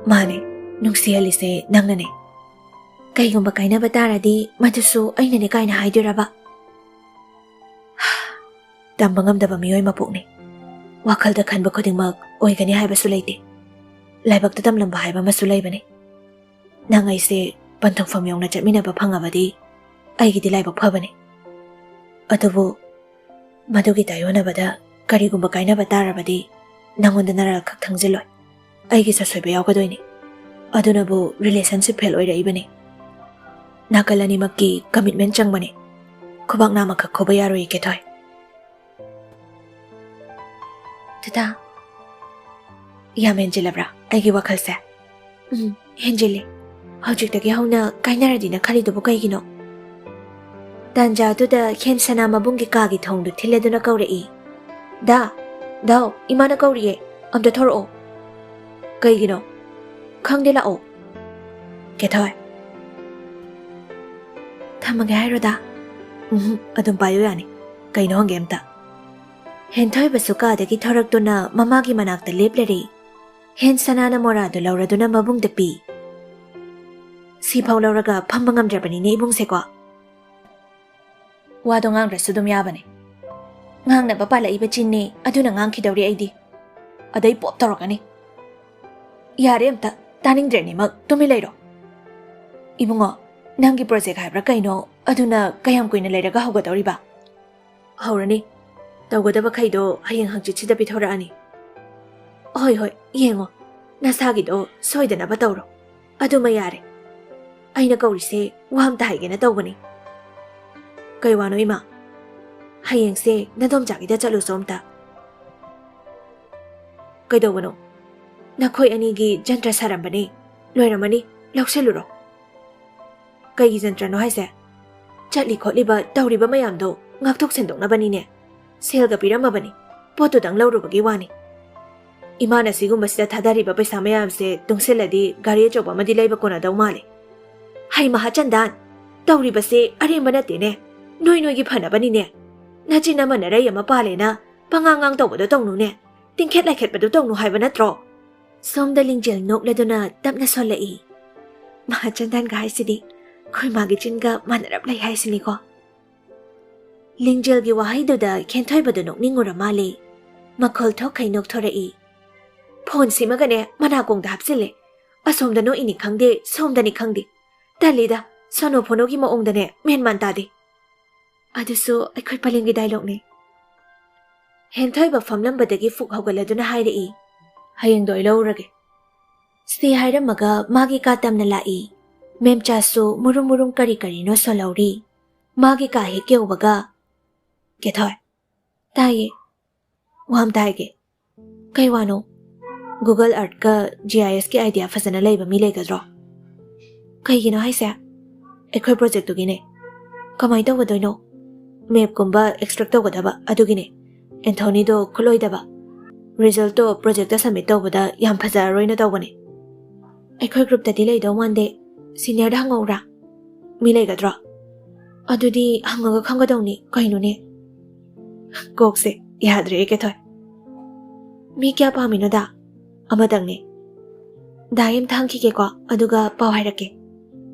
ꯃꯥꯅꯦ, ꯅꯨꯡꯁꯤꯍꯜꯂꯤꯁꯦ ꯅꯪꯅꯅꯦ꯫ ꯀꯩꯒꯨꯝꯕ ꯀꯥꯏꯅꯕ ꯇꯥꯔꯗꯤ ꯃꯗꯨꯁꯨ ꯑꯩꯅꯅꯦ ꯀꯥꯏꯅ ꯍꯥꯏꯗꯣꯏꯔꯕ? ꯇꯝꯕ ꯉꯝꯗꯕ ꯃꯤꯑꯣꯏ ꯃꯄꯣꯛꯅꯤ꯫ ꯋꯥꯈꯜꯗ ꯈꯟꯕ ꯈꯨꯗꯤꯡꯃꯛ ꯑꯣꯏꯒꯅꯤ ꯍꯥꯏꯕꯁꯨ ꯂꯩꯇꯦ꯫ ꯂꯥꯏꯕꯛꯇ ꯇꯝꯂꯝꯕ ꯍꯥꯏꯕ ꯑꯃꯁꯨ ꯂꯩꯕꯅꯤ꯫ ꯅꯪ ꯑꯩꯁꯦ ꯄꯟꯊꯨꯡꯐꯝ ꯌꯧꯅ ꯆꯠꯃꯤꯟꯅꯕ ꯐꯪꯉꯕꯗꯤ ꯑꯩꯒꯤꯗꯤ ꯂꯥꯏꯕꯛ ꯐꯕꯅꯤ꯫ ꯑꯗꯨꯕꯨ ꯃꯗꯨꯒꯤ ꯇꯥꯏꯌꯣꯟꯅꯕꯗ ꯀꯔꯤꯒꯨꯝꯕ ꯀꯥꯏꯅꯕ ꯇꯥꯔꯕꯗꯤ ꯅꯪꯉꯣꯟꯗ ꯅꯔꯥꯜ ꯈꯛ ꯊꯪꯖꯤꯜꯂꯣꯏ, ꯑꯩꯒꯤꯁꯨ ꯑꯁꯣꯏꯕ ꯌꯥꯎꯒꯗꯣꯏꯅꯤ꯫ ꯑꯗꯨꯅꯕꯨ relationship fail ꯑꯣꯏꯔꯛꯏꯕꯅꯤ꯫ ꯅꯥꯀꯜ ꯑꯅꯤꯃꯛꯀꯤ commitment ꯆꯪꯕꯅꯤ꯫ ꯈꯨꯕꯥꯛ ꯅꯥꯝꯃꯈꯛ ꯈꯨꯕ ꯌꯥꯔꯣꯏ, ꯀꯦꯊꯣꯏ꯫ ꯗꯗꯥ, ꯌꯥꯝ ꯍꯦꯟꯖꯤꯜꯂꯕ꯭ꯔꯥ ꯑꯩꯒꯤ ꯋꯥꯈꯜꯁꯦ? ꯎꯝ, ꯍꯦꯟꯖꯤꯜꯂꯦ꯫ ꯍꯧꯖꯤꯛꯇꯒꯤ ꯍꯧꯅ ꯀꯥꯏꯅꯔꯗꯤꯅ ꯈꯜꯂꯤꯗꯨꯕꯨ ꯀꯩꯒꯤꯅꯣ? ꯇꯥꯟꯖꯥꯗꯨꯗ ꯈꯦꯟ ꯁꯅꯥ ꯃꯕꯨꯡꯒꯤ ꯀꯥꯒꯤ ꯊꯣꯡꯗꯨ ꯊꯤꯜꯂꯗꯨꯅ ꯀꯧꯔꯛꯏ, "ꯗꯥ, ꯗꯥꯎ, ꯏꯃꯥꯅ ꯀꯧꯔꯤꯌꯦ, ꯑꯝꯇ ꯊꯣꯔꯛꯑꯣ꯫" "ꯀꯩꯒꯤꯅꯣ?" "ꯈꯪꯗꯦ, ꯂꯥꯛꯑꯣ꯫" "ꯀꯦꯊꯣꯏ, ꯊꯝꯃꯒꯦ ꯍꯥꯏꯔꯣ, ꯗꯥ?" "ꯎꯝ, ꯑꯗꯨꯝ ꯄꯥꯏꯌꯨ ꯌꯥꯅꯤ꯫ ꯀꯩꯅꯣ ꯍꯪꯒꯦ ꯑꯝꯇ꯫" ꯍꯦꯟꯊꯣꯏꯕꯁꯨ ꯀꯥꯗꯒꯤ ꯊꯣꯔꯛꯇꯨꯅ ꯃꯃꯥꯒꯤ ꯃꯅꯥꯛꯇ ꯂꯦꯞꯂꯔꯦ꯫ ꯍꯦꯟ ꯁꯅꯥꯅ ꯃꯣꯔꯥꯗꯨ ꯂꯧꯔꯗꯨꯅ ꯃꯕꯨꯡꯗ ꯄꯤ꯫ "ꯁꯤꯐꯥꯎ ꯂꯧꯔꯒ ꯐꯝꯕ ꯉꯝꯗ꯭ꯔꯕꯅꯤꯅꯦ ꯏꯕꯨꯡꯁꯦꯀꯣ꯫" "ꯋꯥꯗꯣ ꯉꯥꯡꯗ꯭ꯔꯁꯨ ꯑꯗꯨꯝ ꯌꯥꯕꯅꯦ꯫" "ꯉꯥꯡꯅꯕ ꯄꯥꯜꯂꯛꯏꯕ ꯆꯤꯟꯅꯦ, ꯑꯗꯨꯅ ꯉꯥꯡꯈꯤꯗꯧꯔꯤ ꯑꯩꯗꯤ꯫ ꯑꯗꯩ ꯄꯣꯞ ꯇꯧꯔꯛꯀꯅꯤ꯫" "ꯌꯥꯔꯦ, ꯑꯝꯇ ꯇꯥꯅꯤꯡꯗ꯭ꯔꯦ ꯑꯅꯤꯃꯛ, ꯇꯨꯃꯤꯟ ꯂꯩꯔꯣ꯫" "ꯏꯕꯨꯡꯉꯣ, ꯅꯪꯒꯤ project ꯍꯥꯏꯕ꯭ꯔꯥ ꯀꯩꯅꯣ, ꯑꯗꯨꯅ ꯀꯌꯥꯝ ꯀꯨꯏꯅ ꯂꯩꯔꯒ ꯍꯧꯒꯗꯧꯔꯤꯕ?" "ꯍꯧꯔꯅꯤ꯫ ꯇꯧꯒꯗꯕꯈꯩꯗꯣ ꯍꯌꯦꯡ ꯍꯪꯆꯤꯠꯁꯤꯗ ꯄꯤꯊꯣꯔꯛꯑꯅꯤ꯫" "ꯍꯣꯏ, ꯍꯣꯏ, ꯌꯦꯡꯉꯣ, ꯅꯁꯥꯒꯤꯗꯣ ꯁꯣꯏꯗꯅꯕ ꯇꯧꯔꯣ꯫ ꯑꯗꯨꯃ ꯌꯥꯔꯦ꯫ ꯑꯩꯅ ꯀꯧꯔꯤꯁꯦ ꯋꯥ ꯑꯝꯇ ꯍꯥꯏꯒꯦꯅ ꯇꯧꯕꯅꯤ꯫" "ꯀꯩ ꯋꯥꯅꯣ, ꯏꯃꯥ?" "ꯍꯌꯦꯡꯁꯦ ꯅꯗꯣꯝꯆꯥꯒꯤꯗ ꯆꯠꯂꯨꯁꯣ ꯑꯝꯇ꯫" "ꯀꯩꯗꯧꯕꯅꯣ?" "ꯅꯈꯣꯏ ꯑꯅꯤꯒꯤ ꯖꯟꯇ꯭ꯔ ꯁꯥꯔꯝꯕꯅꯤ, ꯂꯣꯏꯔꯝꯃꯅꯤ, ꯂꯧꯁꯤꯜꯂꯨꯔꯣ꯫" "ꯀꯩꯒꯤ ꯖꯟꯇ꯭ꯔꯅꯣ ꯍꯥꯏꯁꯦ?" "ꯆꯠꯂꯤ ꯈꯣꯠꯂꯤꯕ ꯇꯧꯔꯤꯕ ꯃꯌꯥꯝꯗꯣ ꯉꯥꯛꯊꯣꯛ ꯁꯦꯡꯗꯣꯛꯅꯕꯅꯤꯅꯦ꯫ ꯁꯦꯜꯒ ꯄꯤꯔꯝꯃꯕꯅꯤ, ꯄꯣꯠꯇꯨꯗꯪ ꯂꯧꯔꯨꯕꯒꯤ ꯋꯥꯅꯤ꯫" "ꯏꯃꯥꯅ ꯁꯤꯒꯨꯝꯕꯁꯤꯗ ꯊꯥꯗꯔꯤꯕ ꯄꯩꯁꯥ ꯃꯌꯥꯝꯁꯦ ꯇꯨꯡꯁꯤꯜꯂꯗꯤ ꯒꯥꯔꯤ ꯑꯆꯧꯕ ꯑꯃꯗꯤ ꯂꯩꯕ ꯀꯣꯟꯅꯗꯧ ꯃꯥꯜꯂꯦ꯫" "ꯍꯩ ꯃꯍꯥꯆꯟꯗꯥꯟ, ꯇꯧꯔꯤꯕꯁꯦ ꯑꯔꯦꯝꯕ ꯅꯠꯇꯦꯅꯦ, ꯅꯣꯏ ꯅꯣꯏꯒꯤ ꯐꯅꯕꯅꯤꯅꯦ꯫ ꯅꯆꯤꯟ ꯑꯃꯅ ꯔꯩ ꯑꯃ ꯄꯥꯜꯂꯦꯅ ꯄꯉꯥꯡ ꯉꯥꯡ ꯇꯧꯕꯗꯣ ꯇꯧꯅꯨꯅꯦ, ꯇꯤꯡꯈꯦꯠ ꯂꯩꯈꯦꯠꯄꯗꯣ ꯇꯧꯅꯨ ꯍꯥꯏꯕ ꯅꯠꯇ꯭ꯔꯣ?" ꯁꯣꯝꯗ ꯂꯤꯡꯖꯦꯜ ꯅꯣꯛꯂꯗꯨꯅ ꯇꯞꯅ ꯁꯣꯜꯂꯛꯏ꯫ "ꯃꯍꯥꯆꯟꯗꯥꯟꯒ ꯍꯥꯏꯁꯤꯗꯤ ꯑꯩꯈꯣꯏ ꯃꯥꯒꯤ ꯆꯤꯟꯒ ꯃꯥꯟꯅꯔꯞ ꯂꯩ ꯍꯥꯏꯁꯤꯅꯤꯀꯣ꯫" ꯂꯤꯡꯖꯦꯜꯒꯤ ꯋꯥꯍꯩꯗꯨꯗ ꯈꯦꯟꯊꯣꯏꯕꯗꯨ ꯅꯣꯛꯅꯤꯡꯉꯨꯔ ꯃꯥꯜꯂꯦ꯫ ꯃꯈꯣꯜ ꯊꯣꯛꯈꯩ ꯅꯣꯛꯊꯣꯔꯛꯏ꯫ "ꯐꯣꯟ ꯁꯤꯃꯒꯅꯦ ꯃꯅꯥꯀꯣꯡꯗ ꯍꯥꯞꯆꯤꯜꯂꯦ꯫ ꯑꯁꯣꯝꯗ ꯅꯣꯛꯏꯅꯤ ꯈꯪꯗꯦ, ꯁꯣꯝꯗꯅꯤ ꯈꯪꯗꯦ꯫ ꯇꯜꯂꯤꯗ, ꯁꯣꯅꯣ ꯐꯣꯅꯣꯒꯤ ꯃꯑꯣꯡꯗꯅꯦ ꯃꯦꯟ ꯃꯥꯟ ꯇꯥꯗꯦ꯫" "ꯑꯗꯨꯁꯨ ꯑꯩꯈꯣꯏ ꯄꯂꯦꯝꯒꯤ dialogueꯅꯦ꯫ ꯍꯦꯟꯊꯣꯏꯕ ꯐꯝꯂꯝꯕꯗꯒꯤ ꯐꯨꯛ ꯍꯧꯒꯠꯂꯗꯨꯅ ꯍꯥꯏꯔꯛꯏ, "ꯍꯌꯦꯡꯗꯣ ꯑꯩ ꯂꯧꯔꯒꯦ"꯫ ꯁꯤ ꯍꯥꯏꯔꯝꯃꯒ ꯃꯥꯒꯤ ꯀꯥ ꯇꯝꯅ ꯂꯥꯛꯏ꯫ ꯃꯦꯝꯆꯥꯁꯨ ꯃꯨꯔꯨꯝ ꯃꯨꯔꯨꯝ ꯀꯔꯤ ꯀꯔꯤꯅꯣ ꯁꯣꯜꯍꯧꯔꯤ꯫ ꯃꯥꯒꯤ ꯀꯥ ꯍꯦꯛ ꯌꯧꯕꯒ, "ꯀꯦꯊꯣꯏ"꯫ "ꯇꯥꯏꯌꯦ"꯫ "ꯋꯥ ꯑꯝꯇ ꯍꯥꯏꯒꯦ"꯫ "ꯀꯩ ꯋꯥꯅꯣ?" "Google Earth-ꯀ G I S-ꯀꯤ idea ꯐꯖꯅ ꯂꯩꯕ ꯃꯤ ꯂꯩꯒꯗ꯭ꯔꯣ?" "ꯀꯩꯒꯤꯅꯣ ꯍꯥꯏꯁꯦ?" "ꯑꯩꯈꯣꯏ project-ꯇꯨꯒꯤꯅꯦ"꯫ "ꯀꯃꯥꯏꯅ ꯇꯧꯒꯗꯣꯏꯅꯣ?" "Map-ꯀꯨꯝꯕ extract ꯇꯧꯒꯗꯕ ꯑꯗꯨꯒꯤꯅꯦ꯫ ꯑꯦꯟꯊꯣꯅꯤꯗꯣ ꯈꯨꯠꯂꯣꯏꯗꯕ꯫ Result-ꯇꯣ project-ꯇ submit ꯇꯧꯕꯗ ꯌꯥꯝ ꯐꯖꯔꯔꯣꯏꯅ ꯇꯧꯕꯅꯦ"꯫ "ꯑꯩꯈꯣꯏ group-ꯇꯗꯤ ꯂꯩꯗꯧ ꯃꯥꯟꯗꯦ꯫ Senior-ꯗ ꯍꯪꯉꯛꯎꯔꯥ? ꯃꯤ ꯂꯩꯒꯗ꯭ꯔꯣ?" "ꯑꯗꯨꯗꯤ ꯍꯪꯉꯒ ꯈꯪꯒꯗꯧꯅꯤ ꯀꯩꯅꯣꯅꯦ"꯫ "ꯀꯣꯛꯁꯦ ꯌꯥꯗ꯭ꯔꯦ ꯀꯦꯊꯣꯏ"꯫ "ꯃꯤ ꯀꯌꯥ ꯄꯥꯝꯃꯤꯅꯣꯗ?" "ꯑꯃꯇꯪꯅꯦ"꯫ "ꯗꯥꯏ ꯑꯝꯇ ꯍꯪꯈꯤꯒꯦꯀꯣ, ꯑꯗꯨꯒ ꯄꯥꯎ ꯍꯥꯏꯔꯛꯀꯦ"꯫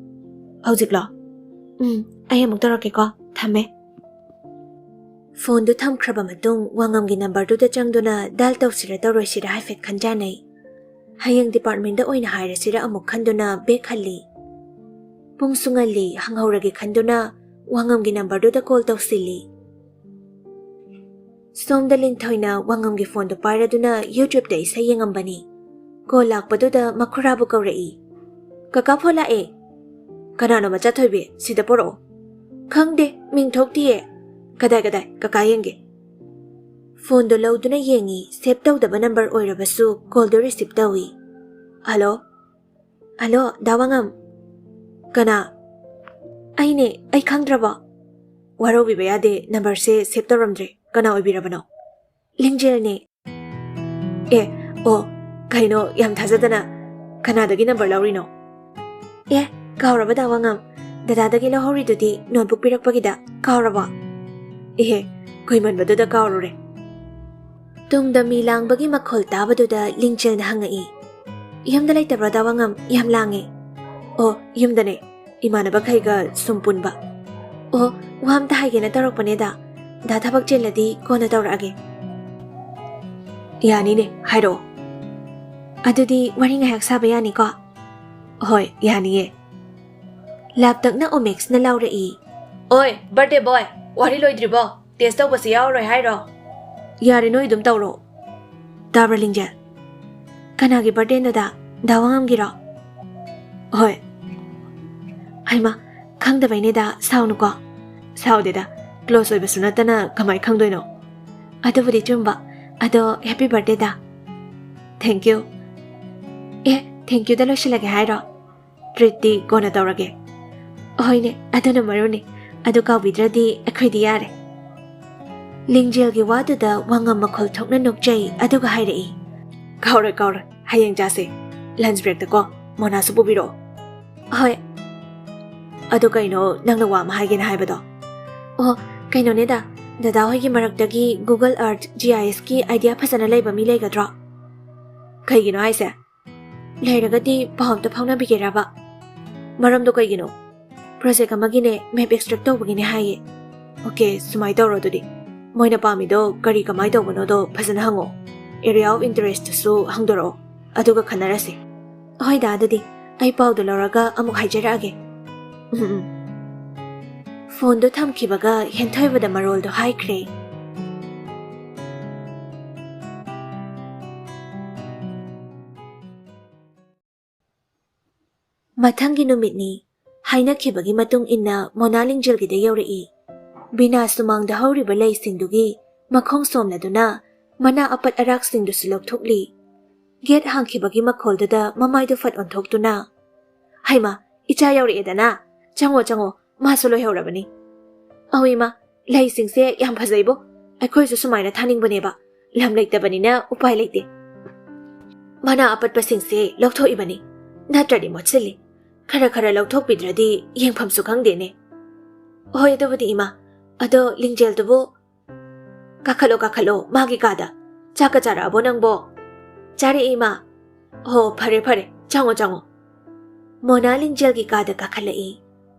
"ꯍꯧꯖꯤꯛꯂꯣ?" "ꯎꯝ, ꯑꯩ ꯑꯃꯨꯛ ꯇꯧꯔꯛꯀꯦꯀꯣ꯫ ꯊꯝꯃꯦ"꯫ ꯐꯣꯟꯗꯨ ꯊꯝꯈ꯭ꯔꯕ ꯃꯇꯨꯡ ꯋꯥꯉꯝꯒꯤ number-ꯗꯨꯗ ꯆꯪꯗꯨꯅ dial ꯇꯧꯁꯤꯔ ꯇꯧꯔꯣꯏꯁꯤꯔ ꯍꯥꯏꯐꯦꯠ ꯈꯟꯖꯥꯟꯅꯩ꯫ ꯍꯌꯦꯡ department-ꯗ ꯑꯣꯏꯅ ꯍꯥꯏꯔꯁꯤꯔ ꯑꯃꯨꯛ ꯈꯟꯗꯨꯅ back ꯍꯜꯂꯤ꯫ ꯄꯨꯡꯁꯨ ꯉꯜꯂꯤ, ꯍꯪꯍꯧꯔꯒꯦ ꯈꯟꯗꯨꯅ ꯋꯥꯉꯝꯒꯤ number-ꯗꯨꯗ call ꯇꯧꯁꯤꯜꯂꯤ꯫ ꯁꯣꯝꯗ ꯂꯤꯟꯊꯣꯏꯅ ꯋꯥꯉꯝꯒꯤ ꯐꯣꯟꯗꯨ ꯄꯥꯏꯔꯗꯨꯅ YouTube-ꯇ ꯏꯁꯩ ꯌꯦꯡꯉꯝꯕꯅꯤ꯫ Call ꯂꯥꯛꯄꯗꯨꯗ ꯃꯈꯨꯔꯥꯕꯨ ꯀꯧꯔꯛꯏ꯫ "ꯀꯀꯥ, ꯐꯣꯟ ꯂꯥꯛꯑꯦ"꯫ "ꯀꯅꯥꯅꯣ ꯃꯆꯥ ꯊꯣꯏꯕꯤ? ꯁꯤꯗ ꯄꯣꯔꯛꯑꯣ"꯫ "ꯈꯪꯗꯦ, ꯃꯤꯡ ꯊꯣꯛꯇꯤꯌꯦ"꯫ "ꯀꯗꯥꯏ, ꯀꯗꯥꯏ? ꯀꯀꯥ ꯌꯦꯡꯒꯦ"꯫ ꯐꯣꯟꯗꯣ ꯂꯧꯗꯨꯅ ꯌꯦꯡꯉꯤ, save ꯇꯧꯗꯕ number ꯑꯣꯏꯔꯕꯁꯨ call-ꯗꯣ receive ꯇꯧꯏ꯫ "ꯍꯜꯂꯣ"꯫ "ꯍꯜꯂꯣ, ꯗꯥ ꯋꯥꯉꯝ"꯫ "ꯀꯅꯥ?" "ꯑꯩꯅꯦ, ꯑꯩ ꯈꯪꯗ꯭ꯔꯕꯣ?" "ꯋꯥꯔꯧꯕꯤꯕ ꯌꯥꯗꯦ, number-ꯁꯦ save ꯇꯧꯔꯝꯗ꯭ꯔꯦ꯫ ꯀꯅꯥ ꯑꯣꯏꯕꯤꯔꯕꯅꯣ?" "ꯂꯤꯡꯖꯦꯜꯅꯦ"꯫ "ꯑꯦ, ꯑꯣ, ꯀꯩꯅꯣ, ꯌꯥꯝ ꯊꯥꯖꯗꯅ꯫ ꯀꯅꯥꯗꯒꯤ number ꯂꯧꯔꯤꯅꯣ?" "ꯑꯦ, ꯀꯥꯎꯔꯕ ꯗꯥ ꯋꯥꯉꯝ? ꯗꯗꯥꯗꯒꯤ ꯂꯧꯍꯧꯔꯤꯗꯨꯗꯤ, notebook ꯄꯤꯔꯛꯄꯒꯤꯗ꯫ ꯀꯥꯎꯔꯕꯣ?" "ꯏꯍꯦ, ꯀꯨꯏꯃꯟꯕꯗꯨꯗ ꯀꯥꯎꯔꯨꯔꯦ"꯫ ꯇꯨꯡꯗ ꯃꯤ ꯂꯥꯡꯕꯒꯤ ꯃꯈꯣꯜ ꯇꯥꯕꯗꯨꯗ ꯂꯤꯡꯖꯦꯜꯅ ꯍꯪꯉꯛꯏ, "ꯌꯨꯝꯗ ꯂꯩꯇꯕ꯭ꯔꯣ ꯗꯥ ꯋꯥꯉꯝ? ꯌꯥꯝ ꯂꯥꯡꯉꯦ"꯫ "ꯑꯣ, ꯌꯨꯝꯗꯅꯦ꯫ ꯏꯃꯥꯟꯅꯕꯈꯩꯒ ꯁꯨꯝ ꯄꯨꯟꯕ"꯫ "ꯑꯣ, ꯋꯥ ꯑꯝꯇ ꯍꯥꯏꯒꯦꯅ ꯇꯧꯔꯛꯄꯅꯦꯗ꯫ ꯗꯥ ꯊꯕꯛ ꯆꯤꯜꯂꯗꯤ ꯀꯣꯟꯅ ꯇꯧꯔꯛꯑꯒꯦ"꯫ "ꯌꯥꯅꯤꯅꯦ, ꯍꯥꯏꯔꯛꯑꯣ"꯫ "ꯑꯗꯨꯗꯤ ꯋꯥꯔꯤ ꯉꯥꯏꯍꯥꯛ ꯁꯥꯕ ꯌꯥꯅꯤꯀꯣ?" "ꯍꯣꯏ, ꯌꯥꯅꯤꯌꯦ"꯫ ꯂꯥꯞꯇꯛꯅ ꯑꯣꯃꯦꯛꯁꯅ ꯂꯥꯎꯔꯛꯏ꯫ "ꯑꯣꯏ, birthday boy, ꯋꯥꯔꯤ ꯂꯣꯏꯗ꯭ꯔꯤꯕꯣ? Test ꯇꯧꯕꯁꯤ ꯌꯥꯎꯔꯔꯣꯏ ꯍꯥꯏꯔꯣ?" ꯌꯥꯔꯦ, ꯅꯣꯏ ꯑꯗꯨꯝ ꯇꯧꯔꯣ꯫ ꯇꯥꯕ꯭ꯔꯥ, ꯂꯤꯡꯖꯦꯜ? ꯀꯅꯥꯒꯤ ꯕꯥꯔꯗꯦꯅꯣꯗ? ꯗꯥ ꯋꯥꯉꯝꯒꯤꯔꯣ? ꯍꯣꯏ꯫ ꯍꯩꯃꯥ, ꯈꯪꯗꯕꯩꯅꯦꯗ, ꯁꯥꯎꯅꯨꯀꯣ꯫ ꯁꯥꯎꯗꯦꯗ, ꯀ꯭ꯂꯣꯁ ꯑꯣꯏꯕꯁꯨ ꯅꯠꯇꯅ ꯀꯃꯥꯏ ꯈꯪꯗꯣꯏꯅꯣ? ꯑꯗꯨꯕꯨꯗꯤ ꯆꯨꯝꯕ꯫ ꯑꯗꯣ ꯍꯦꯄꯤ ꯕꯥꯔꯗꯦꯗ꯫ ꯊꯦꯡꯀ꯭ꯌꯨ꯫ ꯑꯦ, ꯊꯦꯡꯀ꯭ꯌꯨꯗ ꯂꯣꯏꯁꯤꯜꯂꯒꯦ ꯍꯥꯏꯔꯣ? ꯇ꯭ꯔꯤꯠꯇꯤ ꯀꯣꯟꯅ ꯇꯧꯔꯒꯦ꯫ ꯍꯣꯏꯅꯦ, ꯑꯗꯨꯅ ꯃꯔꯨꯅꯤ꯫ ꯑꯗꯨ ꯀꯥꯎꯕꯤꯗ꯭ꯔꯗꯤ ꯑꯩꯈꯣꯏꯗꯤ ꯌꯥꯔꯦ꯫ ꯂꯤꯡꯖꯦꯜꯒꯤ ꯋꯥꯗꯨꯗ ꯋꯥꯉꯝ ꯃꯈꯣꯜ ꯊꯣꯛꯅ ꯅꯣꯛꯆꯩ, ꯑꯗꯨꯒ ꯍꯥꯏꯔꯛꯏ, "ꯀꯥꯎꯔꯣꯏ, ꯀꯥꯎꯔꯣꯏ, ꯍꯌꯦꯡ ꯆꯥꯁꯦ꯫ ꯂꯟꯆ ꯕ꯭ꯔꯦꯛꯇꯀꯣ, ꯃꯣꯅꯥꯁꯨ ꯄꯨꯕꯤꯔꯛꯑꯣ꯫" "ꯍꯣꯏ꯫" "ꯑꯗꯨ ꯀꯩꯅꯣ, ꯅꯪꯅ ꯋꯥ ꯑꯃ ꯍꯥꯏꯒꯦꯅ ꯍꯥꯏꯕꯗꯣ?" "ꯑꯣ, ꯀꯩꯅꯣꯅꯦꯗ, ꯗꯗꯥ ꯍꯣꯏꯒꯤ ꯃꯔꯛꯇꯒꯤ ꯒꯨꯒꯜ ꯑꯔꯊ, ꯖꯤ ꯑꯥꯏ ꯑꯦꯁꯀꯤ ꯑꯥꯏꯗꯤꯌꯥ ꯐꯖꯅ ꯂꯩꯕ ꯃꯤ ꯂꯩꯒꯗ꯭ꯔꯣ?" "ꯀꯩꯒꯤꯅꯣ ꯍꯥꯏꯁꯦ?" "ꯂꯩꯔꯒꯗꯤ ꯄꯥꯎ ꯑꯝꯇ ꯐꯥꯎꯅꯕꯤꯒꯦꯔꯕ?" "ꯃꯔꯝꯗꯣ ꯀꯩꯒꯤꯅꯣ?" "ꯄ꯭ꯔꯣꯖꯦꯛ ꯑꯃꯒꯤꯅꯦ, ꯃꯦꯞ ꯑꯦꯛꯁꯇ꯭ꯔꯦꯛ ꯇꯧꯕꯒꯤꯅꯦ ꯍꯥꯏꯌꯦ꯫" "ꯑꯣꯀꯦ, ꯁꯨꯃꯥꯏꯅ ꯇꯧꯔꯣ ꯑꯗꯨꯗꯤ꯫ ꯃꯣꯏꯅ ꯄꯥꯝꯃꯤꯗꯣ ꯀꯔꯤ ꯀꯃꯥꯏꯅ ꯇꯧꯕꯅꯣꯗꯣ ꯐꯖꯅ ꯍꯪꯉꯣ꯫ ꯑꯦꯔꯤꯌꯥ ꯑꯣꯐ ꯏꯟꯇꯔꯦꯁꯇꯨꯁꯨ ꯍꯪꯗꯣꯔꯛꯑꯣ꯫ ꯑꯗꯨꯒ ꯈꯟꯅꯔꯁꯤ꯫" "ꯍꯣꯏ ꯗꯥ, ꯑꯗꯨꯗꯤ ꯑꯩ ꯄꯥꯎꯗꯣ ꯂꯧꯔꯒ ꯑꯃꯨꯛ ꯍꯥꯏꯖꯔꯛꯑꯒꯦ꯫" "ꯎꯝ, ꯎꯝ꯫" ꯐꯣꯟꯗꯣ ꯊꯝꯈꯤꯕꯒ ꯍꯦꯟꯊꯣꯏꯕꯗ ꯃꯔꯣꯜꯗꯣ ꯍꯥꯏꯈ꯭ꯔꯦ꯫ ꯃꯊꯪꯒꯤ ꯅꯨꯃꯤꯠꯅꯤ꯫ ꯍꯥꯏꯅꯈꯤꯕꯒꯤ ꯃꯇꯨꯡ ꯏꯟꯅ ꯃꯣꯅꯥ ꯂꯤꯡꯖꯦꯜꯒꯤꯗ ꯌꯧꯔꯛꯏ꯫ ꯕꯤꯅꯥ ꯁꯨꯃꯥꯡꯗ ꯍꯧꯔꯤꯕ ꯂꯩꯁꯤꯡꯗꯨꯒꯤ ꯃꯈꯣꯡ ꯁꯣꯝꯂꯗꯨꯅ ꯃꯅꯥ ꯑꯄꯠ ꯑꯔꯥꯛꯁꯤꯡꯗꯨꯁꯨ ꯂꯧꯊꯣꯛꯂꯤ꯫ ꯒꯦꯠ ꯍꯥꯡꯈꯤꯕꯒꯤ ꯃꯈꯣꯜꯗꯨꯗ ꯃꯃꯥꯏꯗꯨ ꯐꯠ ꯑꯣꯟꯊꯣꯛꯇꯨꯅ, "ꯍꯩꯃꯥ, ꯏꯆꯥ ꯌꯧꯔꯛꯑꯦꯗꯅ! ꯆꯪꯉꯣ, ꯆꯪꯉꯣ, ꯃꯥꯁꯨ ꯂꯣꯏꯍꯧꯔꯕꯅꯤ꯫" "ꯑꯧ ꯏꯃꯥ, ꯂꯩꯁꯤꯡꯁꯦ ꯌꯥꯝ ꯐꯖꯩꯕꯣ꯫ ꯑꯩꯈꯣꯏꯁꯨ ꯁꯨꯃꯥꯏꯅ ꯊꯥꯅꯤꯡꯕꯅꯦꯕ꯫ ꯂꯝ ꯂꯩꯇꯕꯅꯤꯅ ꯎꯄꯥꯏ ꯂꯩꯇꯦ꯫ ꯃꯅꯥ ꯑꯄꯠꯄꯁꯤꯡꯁꯦ ꯂꯧꯊꯣꯛꯏꯕꯅꯤ, ꯅꯠꯇ꯭ꯔꯗꯤ ꯃꯣꯠꯁꯤꯜꯂꯤ꯫ ꯈꯔ ꯈꯔ ꯂꯧꯊꯣꯛꯄꯤꯗ꯭ꯔꯗꯤ ꯌꯦꯡꯐꯝꯁꯨ ꯈꯪꯗꯦꯅꯦ꯫" "ꯍꯣꯏ, ꯑꯗꯨꯕꯨꯗꯤ ꯏꯃꯥ꯫ ꯑꯗꯣ ꯂꯤꯡꯖꯦꯜꯗꯨꯕꯨ?" "ꯀꯥꯈꯠꯂꯣ, ꯀꯥꯈꯠꯂꯣ, ꯃꯥꯒꯤ ꯀꯥꯗ꯫ ꯆꯥꯛꯀ ꯆꯥꯔꯛꯑꯕꯣ ꯅꯪꯕꯣ?" "ꯆꯥꯔꯛꯑꯦ, ꯏꯃꯥ꯫" "ꯍꯣ, ꯐꯔꯦ, ꯐꯔꯦ, ꯆꯪꯉꯣ, ꯆꯪꯉꯣ꯫" ꯃꯣꯅꯥ ꯂꯤꯡꯖꯦꯜꯒꯤ ꯀꯥꯗ ꯀꯥꯈꯠꯂꯛꯏ꯫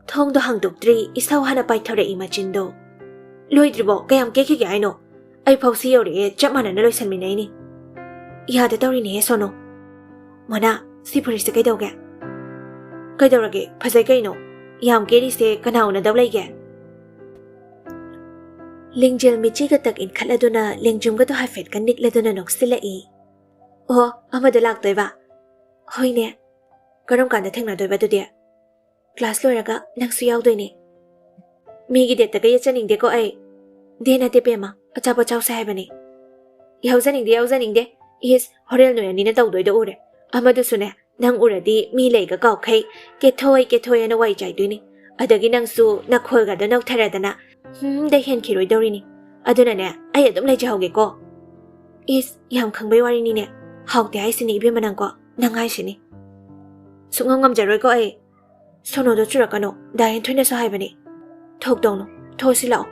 ꯊꯣꯡꯗꯣ ꯍꯥꯡꯗꯣꯛꯇ꯭ꯔꯤ, ꯏꯁꯧ ꯍꯥꯟꯅ ꯄꯥꯏꯊꯣꯔꯛꯏ ꯃꯆꯤꯟꯗꯣ꯫ "ꯂꯣꯏꯗ꯭ꯔꯤꯕꯣ? ꯀꯌꯥꯝ ꯀꯦꯛꯈꯤꯒꯦ ꯍꯥꯏꯅꯣ? ꯑꯩ ꯐꯥꯎ ꯁꯤ ꯌꯧꯔꯛꯑꯦ, ꯆꯞ ꯃꯥꯟꯅꯅ ꯂꯣꯏꯁꯟꯃꯤꯟꯅꯩꯅꯤ꯫" "ꯌꯥꯗ ꯇꯧꯔꯤꯅꯦꯍꯦ ꯁꯣꯅꯣ꯫ ꯃꯣꯅꯥ, ꯁꯤ ꯐꯨꯔꯤꯠꯁꯦ ꯀꯩꯗꯧꯒꯦ?" "ꯀꯩꯗꯧꯔꯒꯦ? ꯐꯖꯩ ꯀꯩꯅꯣ꯫ ꯌꯥꯝ ꯀꯦꯔꯤꯁꯦ ꯀꯅꯥ ꯎꯅꯗꯧ ꯂꯩꯒꯦ?" ꯂꯤꯡꯖꯦꯜ ꯃꯤꯠꯆꯤꯒ ꯇꯛ ꯏꯟꯈꯠꯂꯗꯨꯅ ꯂꯦꯡꯖꯨꯝꯒꯗꯣ ꯍꯥꯏꯐꯦꯠꯀ ꯅꯤꯛꯂꯗꯨꯅ ꯅꯣꯛꯁꯤꯜꯂꯛꯏ꯫ "ꯑꯣ, ꯑꯃꯗꯣ ꯂꯥꯛꯇꯣꯏꯕ? ꯍꯣꯏꯅꯦ꯫ ꯀꯔꯝ ꯀꯥꯟꯗ ꯊꯦꯡꯅꯗꯣꯏꯕ ꯑꯗꯨꯗꯤ? ꯀ꯭ꯂꯥꯁ ꯂꯣꯏꯔꯒ ꯅꯪꯁꯨ ꯌꯥꯎꯗꯣꯏꯅꯦ꯫ ꯃꯤꯒꯤ ꯗꯦꯠꯇꯒ ꯌꯦꯠꯆꯅꯤꯡꯗꯦꯀꯣ ꯑꯩ꯫ ꯗꯦ ꯅꯠꯇꯦ ꯄꯦꯝꯃ, ꯑꯆꯥꯄꯣꯠ ꯆꯥꯎꯁꯦ ꯍꯥꯏꯕꯅꯦ꯫ ꯌꯥꯎꯖꯅꯤꯡꯗꯦ, ꯌꯥꯎꯖꯅꯤꯡꯗꯦ꯫ ꯏꯁ, ꯍꯣꯔꯦꯟ ꯅꯣꯏ ꯑꯅꯤꯅ ꯇꯧꯗꯣꯏꯗꯣ ꯎꯔꯦ꯫ ꯑꯃꯗꯨꯁꯨꯅꯦ, ꯅꯪ ꯎꯔꯗꯤ ꯃꯤ ꯂꯩꯒ ꯀꯥꯎꯈꯩ ꯀꯦꯊꯣꯏ ꯀꯦꯊꯣꯏ ꯍꯥꯏꯅ ꯋꯥꯏ ꯆꯥꯏꯗꯣꯏꯅꯤ꯫ ꯑꯗꯒꯤ ꯅꯪꯁꯨ ꯅꯈꯣꯜꯒꯗꯣ ꯅꯧꯊꯔꯗꯅ ꯍꯨꯝꯗ ꯍꯦꯟꯈꯤꯔꯣꯏꯗꯧꯔꯤꯅꯤ꯫ ꯑꯗꯨꯅꯅꯦ, ꯑꯩ ꯑꯗꯨꯝ ꯂꯩꯖꯍꯧꯒꯦꯀꯣ꯫ ꯏꯁ, ꯌꯥꯝ ꯈꯪꯕꯩ ꯋꯥꯔꯤꯅꯤꯅꯦ꯫ ꯍꯥꯎꯇꯦ ꯍꯥꯏꯁꯤꯅꯤ ꯏꯕꯦꯝꯃ ꯅꯪꯀꯣ, ꯅꯪ ꯍꯥꯏꯁꯤꯅꯤ꯫ ꯁꯨꯡꯉꯝ ꯉꯝꯖꯔꯣꯏꯀꯣ ꯑꯩ꯫ ꯁꯣꯅꯣꯗꯣ ꯆꯨꯔꯛꯀꯅꯣ, ꯗꯥ ꯍꯦꯟꯊꯣꯏꯅꯁꯨ ꯍꯥꯏꯕꯅꯦ꯫ ꯊꯣꯛꯇꯧꯅꯨ, ꯊꯣꯛꯁꯤ ꯂꯥꯛꯑꯣ꯫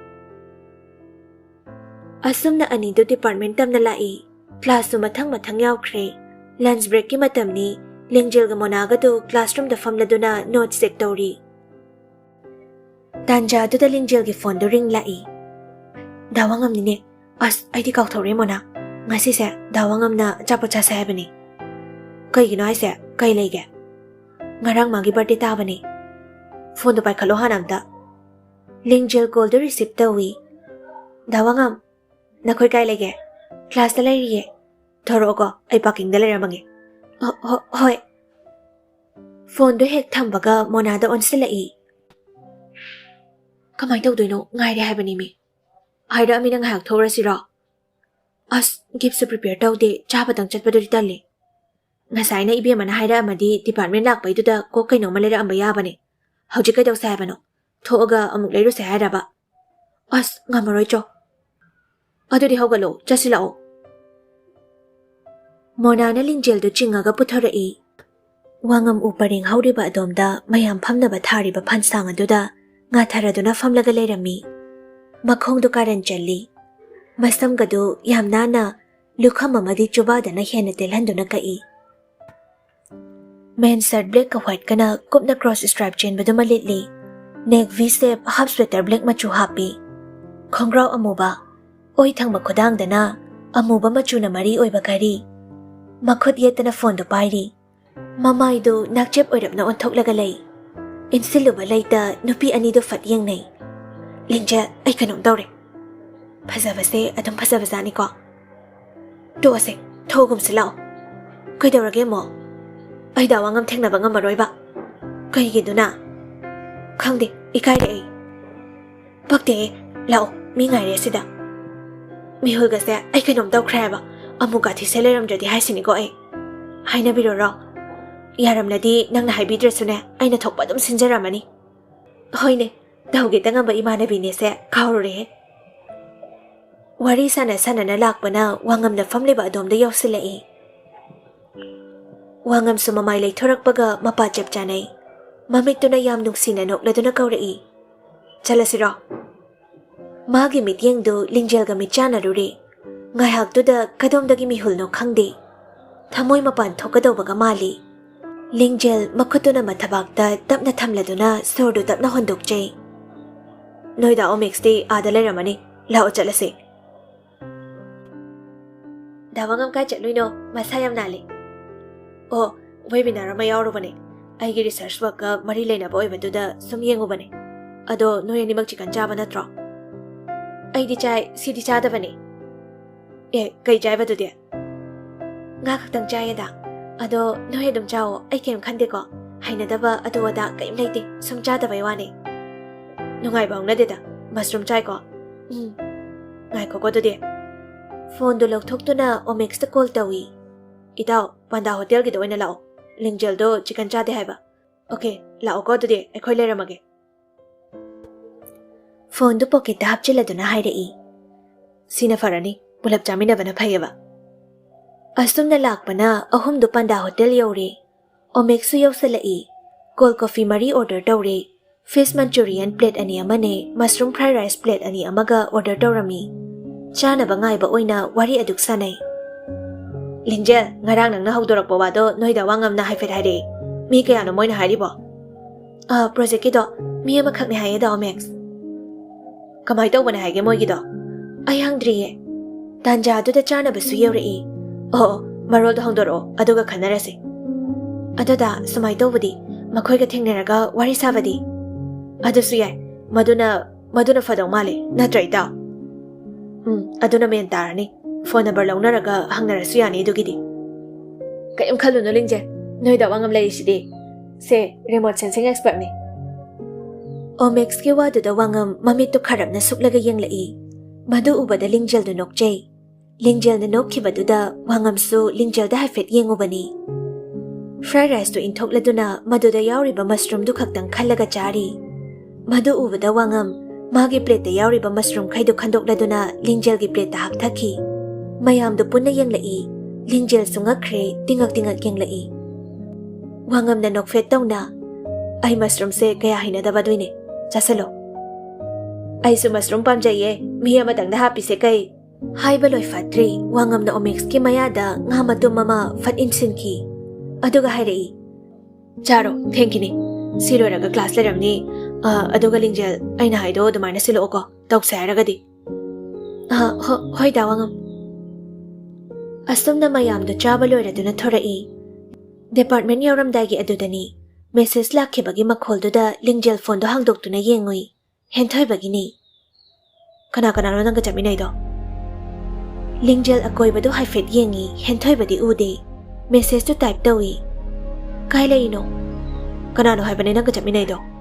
ꯑꯁꯨꯝꯅ ꯑꯅꯤꯗꯨ ꯗꯤꯄꯥꯔꯠꯃꯦꯟ ꯇꯝꯅ ꯂꯥꯛꯏ꯫ ꯀ꯭ꯂꯥꯁꯁꯨ ꯃꯊꯪ ꯃꯊꯪ ꯌꯥꯎꯈ꯭ꯔꯦ꯫ ꯂꯟꯆ ꯕ꯭ꯔꯦꯛꯀꯤ ꯃꯇꯝꯅꯤ꯫ ꯂꯦꯡꯖꯦꯜꯒ ꯃꯣꯅꯥꯒꯗꯨ ꯀ꯭ꯂꯥꯁꯔꯨꯝꯗ ꯐꯝꯂꯗꯨꯅ ꯅꯣꯠꯁ ꯆꯦꯛ ꯇꯧꯔꯤ꯫ ꯇꯥꯟꯖꯥꯗꯨꯗ ꯂꯤꯡꯖꯦꯜꯒꯤ ꯐꯣꯟꯗꯨ ꯔꯤꯡ ꯂꯥꯛꯏ꯫ "ꯗꯥ ꯋꯥꯉꯝꯅꯤꯅꯦ꯫ ꯑꯁ, ꯑꯩꯗꯤ ꯀꯥꯎꯊꯣꯛꯔꯦ ꯃꯣꯅꯥ꯫ ꯉꯁꯤꯁꯦ ꯗꯥ ꯋꯥꯉꯝꯅ ꯑꯆꯥꯄꯣꯠ ꯆꯥꯁꯦ ꯍꯥꯏꯕꯅꯤ꯫ ꯀꯩꯒꯤꯅꯣ ꯍꯥꯏꯁꯦ? ꯀꯩ ꯂꯩꯒꯦ?" "ꯉꯔꯥꯡ ꯃꯥꯒꯤ ꯕꯥꯔꯗꯦ ꯇꯥꯕꯅꯦ꯫ ꯐꯣꯟꯗꯣ ꯄꯥꯏꯈꯠꯂꯣ ꯍꯥꯟꯅ ꯑꯝꯇ꯫" ꯂꯤꯡꯖꯦꯜ ꯀꯣꯜꯗꯨ ꯔꯤꯁꯤꯞ ꯇꯧꯏ꯫ "ꯗꯥ ꯋꯥꯉꯝ, ꯅꯈꯣꯏ ꯀꯥꯏ ꯂꯩꯒꯦ?" "ꯀ꯭ꯂꯥꯁꯇ ꯂꯩꯔꯤꯌꯦ꯫" "ꯊꯣꯔꯛꯑꯣꯀꯣ, ꯑꯩ ꯄꯥꯔꯀꯤꯡꯗ ꯂꯩꯔꯝꯃꯒꯦ꯫" "ꯍꯣ-, ꯍꯣ-, ꯍꯣꯏ꯫" ꯐꯣꯟꯗꯣ ꯍꯦꯛ ꯊꯝꯕꯒ ꯃꯣꯅꯥꯗ ꯑꯣꯟꯁꯤꯜꯂꯛꯏ꯫ "ꯀꯃꯥꯏꯅ ꯇꯧꯗꯣꯏꯅꯣ? ꯉꯥꯏꯔꯦ ꯍꯥꯏꯕꯅꯤ ꯃꯤ꯫ ꯍꯥꯏꯔꯛꯑꯃꯤꯅ ꯉꯥꯏꯍꯥꯛ ꯊꯣꯛꯎꯔꯁꯤꯔꯣ?" "ꯑꯁ, ꯒꯤꯐꯁꯨ ꯄ꯭ꯔꯤꯄꯦꯌꯔ ꯇꯧꯗꯦ, ꯆꯥꯕꯗꯪ ꯆꯠꯄꯗꯨꯗꯤ ꯇꯜꯂꯤ꯫ ꯉꯁꯥꯏꯅ ꯏꯕꯦꯝꯃꯅ ꯍꯥꯏꯔꯛꯑꯝꯃꯗꯤ ꯗꯤꯄꯥꯔꯠꯃꯦꯟ ꯂꯥꯛꯄꯩꯗꯨꯗ ꯀꯣꯛ ꯀꯩꯅꯣꯝꯃ ꯂꯩꯔꯛꯑꯝꯕ ꯌꯥꯕꯅꯦ꯫ ꯍꯧꯖꯤꯛ ꯀꯩꯗꯧꯁꯦ ꯍꯥꯏꯕꯅꯣ? ꯊꯣꯛꯑꯒ ꯑꯃꯨꯛ ꯂꯩꯔꯨꯁꯦ ꯍꯥꯏꯔꯕ? ꯑꯁ, ꯉꯝꯃꯔꯣꯏ ꯆꯣ꯫ ꯑꯗꯨꯗꯤ ꯍꯧꯒꯠꯂꯣ, ꯆꯠꯁꯤ ꯂꯥꯛꯑꯣ꯫" ꯃꯣꯅꯥꯅ ꯂꯤꯡꯖꯦꯜꯗꯨ ꯆꯤꯡꯉꯒ ꯄꯨꯊꯣꯔꯛꯏ꯫ ꯋꯥꯉꯝ ꯎ ꯄꯔꯦꯡ ꯍꯧꯔꯤꯕ ꯑꯗꯣꯝꯗ ꯃꯌꯥꯝ ꯐꯝꯅꯕ ꯊꯥꯔꯤꯕ ꯐꯟꯁꯥꯡ ꯑꯗꯨꯗ ꯉꯥꯊꯔꯗꯨꯅ ꯐꯝꯂꯒ ꯂꯩꯔꯝꯃꯤ꯫ ꯃꯈꯣꯡꯗꯨ ꯀꯥꯔꯟ ꯆꯜꯂꯤ꯫ ꯃꯁꯝꯒꯗꯨ ꯌꯥꯝ ꯅꯥꯟꯅ ꯂꯨꯈꯝ ꯑꯃꯗꯤ ꯆꯨꯕꯥꯗꯅ ꯍꯦꯟꯅ ꯇꯦꯜꯍꯟꯗꯨꯅ ꯀꯛꯏ꯫ ꯃꯦꯟ ꯁꯔꯠ ꯕ꯭ꯂꯦꯛꯀ ꯋꯥꯏꯠꯀꯅ ꯀꯨꯞꯅ ꯀ꯭ꯔꯣꯁ ꯁ꯭ꯇ꯭ꯔꯥꯏꯞ ꯆꯦꯟꯕꯗꯨꯃ ꯂꯤꯠꯂꯤ꯫ ꯅꯦꯛ ꯚꯤ ꯁꯦꯞ ꯍꯥꯐ ꯁ꯭ꯋꯦꯇꯔ ꯕ꯭ꯂꯦꯛ ꯃꯆꯨ ꯍꯥꯞꯄꯤ꯫ ꯈꯣꯡꯒ꯭ꯔꯥꯎ ꯑꯃꯨꯕ, ꯑꯣꯏ ꯊꯪꯕ ꯈꯨꯗꯥꯡꯗꯅ ꯑꯃꯨꯕ ꯃꯆꯨꯅ ꯃꯔꯤ ꯑꯣꯏꯕ ꯘꯔꯤ꯫ ꯃꯈꯨꯠ ꯌꯦꯠꯇꯅ ꯐꯣꯟꯗꯨ ꯄꯥꯏꯔꯤ꯫ ꯃꯃꯥꯏꯗꯨ ꯅꯥꯛꯆꯦꯞ ꯑꯣꯏꯔꯞꯅ ꯑꯣꯟꯊꯣꯛꯂꯒ ꯂꯩ꯫ ꯏꯟꯁꯤꯜꯂꯨꯕ ꯂꯩꯇ ꯅꯨꯄꯤ ꯑꯅꯤꯗꯨ ꯐꯠ ꯌꯦꯡꯅꯩ꯫ "ꯂꯤꯡꯖꯦꯜ, ꯑꯩ ꯀꯩꯅꯣꯝ ꯇꯧꯔꯦ꯫" ꯐꯖꯕꯁꯦ ꯑꯗꯨꯝ ꯐꯖꯕꯖꯥꯠꯅꯤꯀꯣ꯫ ꯇꯣꯛꯑꯁꯦ, ꯊꯣꯛꯑꯒꯨꯝꯁꯤ ꯂꯥꯛꯑꯣ꯫ ꯀꯩꯗꯧꯔꯒꯦ ꯑꯃꯨꯛ? ꯑꯩ ꯗꯥ ꯋꯥꯉꯝ ꯊꯦꯡꯅꯕ ꯉꯝꯃꯔꯣꯏꯕ꯫ ꯀꯩꯒꯤꯗꯨꯅ? ꯈꯪꯗꯦ, ꯏꯀꯥꯏꯔꯦ ꯑꯩ꯫ ꯄꯛꯇꯦꯍꯦ, ꯂꯥꯛꯑꯣ, ꯃꯤ ꯉꯥꯏꯔꯦ ꯁꯤꯗ꯫ ꯃꯤꯍꯨꯜꯒꯁꯦ ꯑꯩ ꯀꯩꯅꯣꯝ ꯇꯧꯈ꯭ꯔꯦ ꯍꯥꯏꯕ꯫ ꯑꯃꯨꯛ ꯀꯥꯊꯤꯁꯦ ꯂꯩꯔꯝꯗ꯭ꯔꯗꯤ ꯍꯥꯏꯁꯤꯅꯤꯀꯣ ꯑꯩ꯫ ꯍꯥꯏꯅꯕꯤꯔꯣꯔꯣ? ꯌꯥꯔꯝꯂꯗꯤ ꯅꯪꯅ ꯍꯥꯏꯕꯤꯗ꯭ꯔꯁꯨꯅꯦ, ꯑꯩꯅ ꯊꯣꯛꯄ ꯑꯗꯨꯝ ꯁꯤꯟꯖꯔꯝꯃꯅꯤ꯫ ꯍꯣꯏꯅꯦ, ꯇꯧꯒꯦ ꯇꯉꯝꯕ ꯏꯃꯥꯟꯅꯕꯤꯅꯦꯁꯦ ꯀꯥꯎꯔꯨꯔꯦꯍꯦ꯫ ꯋꯥꯔꯤ ꯁꯥꯟꯅ ꯁꯥꯟꯅꯅ ꯂꯥꯛꯄꯅ ꯋꯥꯉꯝꯅ ꯐꯝꯂꯤꯕ ꯑꯗꯣꯝꯗ ꯌꯧꯁꯤꯜꯂꯛꯏ꯫ ꯋꯥꯉꯝꯁꯨ ꯃꯃꯥꯏ ꯂꯩꯊꯣꯔꯛꯄꯒ ꯃꯄꯥ ꯆꯞ ꯆꯥꯅꯩ꯫ ꯃꯃꯤꯠꯇꯨꯅ ꯌꯥꯝ ꯅꯨꯡꯁꯤꯅ ꯅꯣꯛꯂꯗꯨꯅ ꯀꯧꯔꯛꯏ, "ꯆꯠꯂꯁꯤꯔꯣ?" ꯃꯥꯒꯤ ꯃꯤꯠꯌꯦꯡꯗꯨ ꯂꯤꯡꯖꯦꯜꯒ ꯃꯤꯠ ꯆꯥꯟꯅꯔꯨꯔꯦ꯫ ꯉꯥꯏꯍꯥꯛꯇꯨꯗ ꯀꯗꯣꯝꯗꯒꯤ ꯃꯤꯍꯨꯜꯅꯣ ꯈꯪꯗꯦ, ꯊꯃꯣꯏ ꯃꯄꯥꯟ ꯊꯣꯛꯀꯗꯧꯕꯒ ꯃꯥꯜꯂꯤ꯫ ꯂꯤꯡꯖꯦꯜ ꯃꯈꯨꯠꯇꯨꯅ ꯃꯊꯕꯥꯛꯇ ꯇꯞꯅ ꯊꯝꯂꯗꯨꯅ ꯁꯣꯔꯗꯨ ꯇꯞꯅ ꯍꯣꯟꯗꯣꯛꯆꯩ꯫ "ꯅꯣꯏꯗ ꯑꯣꯃꯦꯛꯁꯇꯤ ꯑꯥꯗ ꯂꯩꯔꯝꯃꯅꯤ, ꯂꯥꯛꯑꯣ ꯆꯠꯂꯁꯤ꯫" "ꯗꯥ ꯋꯥꯉꯝ ꯀꯥꯏ ꯆꯠꯂꯨꯏꯅꯣ? ꯃꯁꯥ ꯌꯥꯝ ꯅꯥꯜꯂꯤ꯫" "ꯑꯣ, webinar ꯑꯃ ꯌꯥꯎꯔꯨꯕꯅꯦ꯫ ꯑꯩꯒꯤ research workꯀ ꯃꯔꯤ ꯂꯩꯅꯕ ꯑꯣꯏꯕꯗꯨꯗ ꯁꯨꯝ ꯌꯦꯡꯉꯨꯕꯅꯦ꯫ ꯑꯗꯣ ꯅꯣꯏ ꯑꯅꯤꯃꯛ chicken ꯆꯥꯕ ꯅꯠꯇ꯭ꯔꯣ?" "ꯑꯩꯗꯤ ꯆꯥꯏ, ꯁꯤꯗꯤ ꯆꯥꯗꯕꯅꯦ꯫" "ꯑꯦ, ꯀꯩ ꯆꯥꯏꯕ ꯑꯗꯨꯗꯤ?" "ꯉꯥ ꯈꯛꯇꯪ ꯆꯥꯏꯌꯦꯗ꯫ ꯑꯗꯣ ꯅꯣꯏ ꯑꯗꯨꯝ ꯆꯥꯋꯣ, ꯑꯩ ꯀꯩꯝ ꯈꯟꯗꯦꯀꯣ꯫ ꯍꯩꯅꯗꯕ ꯑꯗꯨ ꯑꯗꯥ ꯀꯩꯝ ꯂꯩꯇꯦ, ꯁꯨꯝ ꯆꯥꯗꯕꯩ ꯋꯥꯅꯦ꯫" "ꯅꯨꯡꯉꯥꯏꯕ ꯍꯧꯅꯗꯦꯗ, mushroom ꯆꯥꯏꯀꯣ?" "ꯎꯝ, ꯉꯥꯏꯈꯣꯀꯣ ꯑꯗꯨꯗꯤ꯫" ꯐꯣꯟꯗꯨ ꯂꯧꯊꯣꯛꯇꯨꯅ ꯑꯣꯃꯦꯛꯁꯇ call ꯇꯧꯏ꯫ "ꯏꯇꯥꯎ, ꯄꯥꯟꯗꯥ ꯍꯣꯇꯦꯜꯒꯤꯗ ꯑꯣꯏꯅ ꯂꯥꯛꯑꯣ, ꯂꯤꯡꯖꯦꯜꯗꯣ chicken ꯆꯥꯗꯦ ꯍꯥꯏꯕ꯫" "ꯑꯣꯀꯦ, ꯂꯥꯛꯑꯣꯀꯣ ꯑꯗꯨꯗꯤ, ꯑꯩꯈꯣꯏ ꯂꯩꯔꯝꯃꯒꯦ꯫" ꯐꯣꯟꯗꯨ ꯄꯣꯀꯦꯠꯇ ꯍꯥꯞꯆꯤꯜꯂꯗꯨꯅ ꯍꯥꯏꯔꯛꯏ, "ꯁꯤꯅ ꯐꯔꯅꯤ, ꯄꯨꯂꯞ ꯆꯥꯃꯤꯟꯅꯕꯅ ꯐꯩꯌꯦꯕ꯫" ꯑꯁꯨꯝꯅ ꯂꯥꯛꯄꯅ ꯑꯍꯨꯝꯗꯨ ꯄꯥꯟꯗꯥ ꯍꯣꯇꯦꯜ ꯌꯧꯔꯦ꯫ ꯑꯣꯃꯦꯛꯁꯨ ꯌꯧꯁꯜꯂꯛꯏ꯫ Cold coffee ꯃꯔꯤ order ꯇꯧꯔꯦ꯫ Fish Manchurian plate ꯑꯅꯤ ꯑꯃꯅꯦ, mushroom fried rice plate ꯑꯅꯤ ꯑꯃꯒ order ꯇꯧꯔꯝꯃꯤ꯫ ꯆꯥꯅꯕ ꯉꯥꯏꯕ ꯑꯣꯏꯅ ꯋꯥꯔꯤ ꯑꯗꯨꯛ ꯁꯥꯟꯅꯩ꯫ "ꯂꯤꯡꯖꯦꯜ, ꯉꯔꯥꯡ ꯅꯪꯅ ꯍꯧꯗꯣꯔꯛꯄ ꯋꯥꯗꯣ ꯅꯣꯏꯗ ꯋꯥ ꯉꯝꯅ ꯍꯥꯏꯐꯦꯠ ꯍꯥꯏꯔꯛꯏ꯫ ꯃꯤ ꯀꯌꯥꯅꯣ ꯃꯣꯏꯅ ꯍꯥꯏꯔꯤꯕꯣ?" "ꯑꯥ, projectꯀꯤꯗꯣ ꯃꯤ ꯑꯃꯈꯛꯅꯦ ꯍꯥꯏꯌꯦ, ꯗꯥ ꯑꯣꯃꯦꯛꯁ꯫" "ꯀꯃꯥꯏ ꯇꯧꯕꯅꯦ ꯍꯥꯏꯒꯦ ꯃꯣꯏꯒꯤꯗꯣ?" "ꯑꯩ ꯍꯪꯗ꯭ꯔꯤꯌꯦ꯫ ꯇꯥꯟꯖꯥꯗꯨꯗ ꯆꯥꯅꯕꯁꯨ ꯌꯧꯔꯛꯏ꯫" "ꯑꯣ, ꯑꯣ, ꯃꯔꯣꯜꯗꯣ ꯍꯪꯗꯣꯔꯛꯑꯣ, ꯑꯗꯨꯒ ꯈꯟꯅꯔꯁꯤ꯫" "ꯑꯗꯨꯗ ꯁꯨꯃꯥꯏ ꯇꯧꯕꯗꯤ, ꯃꯈꯣꯏꯒ ꯊꯦꯡꯅꯔꯒ ꯋꯥꯔꯤ ꯁꯥꯕꯗꯤ?" "ꯑꯗꯨꯁꯨ ꯌꯥꯏ꯫ ꯃꯗꯨꯅ, ꯃꯗꯨꯅ ꯐꯗꯧ ꯃꯥꯜꯂꯦ, ꯅꯠꯇ꯭ꯔ, ꯏꯇꯥꯎ?" ꯎꯝ, ꯑꯗꯨꯅ ꯃꯦꯟ ꯇꯥꯔꯅꯤ꯫ ꯐꯣꯟ ꯅꯝꯕꯔ ꯂꯧꯅꯔꯒ ꯍꯪꯅꯔꯁꯨ ꯌꯥꯅꯤ ꯑꯗꯨꯒꯤꯗꯤ꯫ ꯀꯩꯝ ꯈꯜꯂꯨꯅꯨ ꯂꯤꯡꯖꯦꯜ, ꯅꯣꯏꯗ ꯋꯥꯉꯝ ꯂꯩꯔꯤꯁꯤꯗꯤ꯫ ꯁꯦ, remote sensing expertꯅꯤ꯫ ꯑꯣꯃꯦꯛꯁꯀꯤ ꯋꯥꯗꯨꯗ ꯋꯥꯉꯝ ꯃꯃꯤꯠꯇꯨ ꯈꯔꯞꯅ ꯁꯨꯛꯂꯒ ꯌꯦꯡꯂꯛꯏ꯫ ꯃꯗꯨ ꯎꯕꯗ ꯂꯤꯡꯖꯦꯜꯗꯨ ꯅꯣꯛꯆꯩ꯫ ꯂꯤꯡꯖꯦꯜꯅ ꯅꯣꯛꯈꯤꯕꯗꯨꯗ ꯋꯥꯉꯝꯁꯨ ꯂꯤꯡꯖꯦꯜꯗ ꯍꯥꯏꯐꯦꯠ ꯌꯦꯡꯉꯨꯕꯅꯤ꯫ Fried riceꯇꯨ ꯏꯟꯊꯣꯛꯂꯗꯨꯅ ꯃꯗꯨꯗ ꯌꯥꯎꯔꯤꯕ mushroomꯗꯨ ꯈꯛꯇꯪ ꯈꯜꯂꯒ ꯆꯥꯔꯤ꯫ ꯃꯗꯨ ꯎꯕꯗ ꯋꯥꯉꯝ ꯃꯥꯒꯤ plateꯇ ꯌꯥꯎꯔꯤꯕ mushroomꯈꯩꯗꯨ ꯈꯟꯗꯣꯛꯂꯗꯨꯅ ꯂꯤꯡꯖꯦꯜꯒꯤ plateꯇ ꯍꯥꯞꯊꯈꯤ꯫ ꯃꯌꯥꯝꯗꯨ ꯄꯨꯟꯅ ꯌꯦꯡꯂꯛꯏ꯫ ꯂꯤꯡꯖꯦꯜꯁꯨ ꯉꯛꯈ꯭ꯔꯦ, ꯇꯤꯡꯉꯛ ꯇꯤꯡꯉꯛ ꯌꯦꯡꯂꯛꯏ꯫ ꯋꯥꯉꯝꯅ ꯅꯣꯛꯐꯦꯠ ꯇꯧꯅ, "ꯑꯩ mushroomꯁꯦ ꯀꯌꯥ ꯍꯩꯅꯗꯕ ꯑꯗꯨꯏꯅꯦ꯫ ꯆꯥꯁꯤꯜꯂꯣ꯫" "ꯑꯩꯁꯨ mushroom ꯄꯥꯝꯖꯩꯌꯦ, ꯃꯤ ꯑꯃꯇꯪꯗ ꯍꯥꯞꯄꯤꯁꯦ ꯀꯩ?" ꯍꯥꯏꯕ ꯂꯣꯏꯐꯠꯇ꯭ꯔꯤ, ꯋꯥꯉꯝꯅ ꯑꯣꯃꯦꯛꯁꯀꯤ ꯃꯌꯥꯗ ꯉꯥ ꯃꯇꯨꯝ ꯑꯃ ꯐꯠ ꯏꯟꯁꯤꯟꯈꯤ꯫ ꯑꯗꯨꯒ ꯍꯥꯏꯔꯛꯏ, "ꯆꯥꯔꯣ, ꯊꯦꯡꯈꯤꯅꯤ꯫ ꯁꯤ ꯂꯣꯏꯔꯒ class ꯂꯩꯔꯝꯅꯤ꯫ ꯑ, ꯑꯗꯨꯒ ꯂꯤꯡꯖꯦꯜ, ꯑꯩꯅ ꯍꯥꯏꯗꯣ ꯑꯗꯨꯃꯥꯏꯅ ꯁꯤꯜꯂꯛꯑꯣꯀꯣ, ꯇꯧꯁꯦ ꯍꯥꯏꯔꯒꯗꯤ꯫" "ꯑ, ꯍꯣ-, ꯍꯣꯏ ꯗꯥ ꯋꯥꯉꯝ꯫" ꯑꯁꯨꯝꯅ ꯃꯌꯥꯝꯗꯨ ꯆꯥꯕ ꯂꯣꯏꯔꯗꯨꯅ ꯊꯣꯔꯛꯏ꯫ Department ꯌꯧꯔꯝꯗꯥꯏꯒꯤ ꯑꯗꯨꯗꯅꯤ message ꯂꯥꯛꯈꯤꯕꯒꯤ ꯃꯈꯣꯜꯗꯨꯗ ꯂꯤꯡꯖꯦꯜ ꯐꯣꯟꯗꯣ ꯍꯥꯡꯗꯣꯛꯇꯨꯅ ꯌꯦꯡꯉꯨꯏ꯫ ꯍꯦꯟꯊꯣꯏꯕꯒꯤꯅꯤ꯫ "ꯀꯅꯥ ꯀꯅꯥꯅꯣ ꯅꯪꯒ ꯆꯠꯃꯤꯟꯅꯩꯗꯣ?" ꯂꯤꯡꯖꯦꯜ ꯑꯀꯣꯏꯕꯗꯨ ꯍꯥꯏꯐꯦꯠ ꯌꯦꯡꯉꯤ, ꯍꯦꯟꯊꯣꯏꯕꯗꯤ ꯎꯗꯦ꯫ Messageꯇꯨ type ꯇꯧꯏ꯫ "ꯀꯥꯏ ꯂꯩꯔꯤꯅꯣ?" "ꯀꯅꯥꯅꯣ ꯍꯥꯏꯕꯅꯦ ꯅꯪꯒ ꯆꯠꯃꯤꯟꯅꯩꯗꯣ?"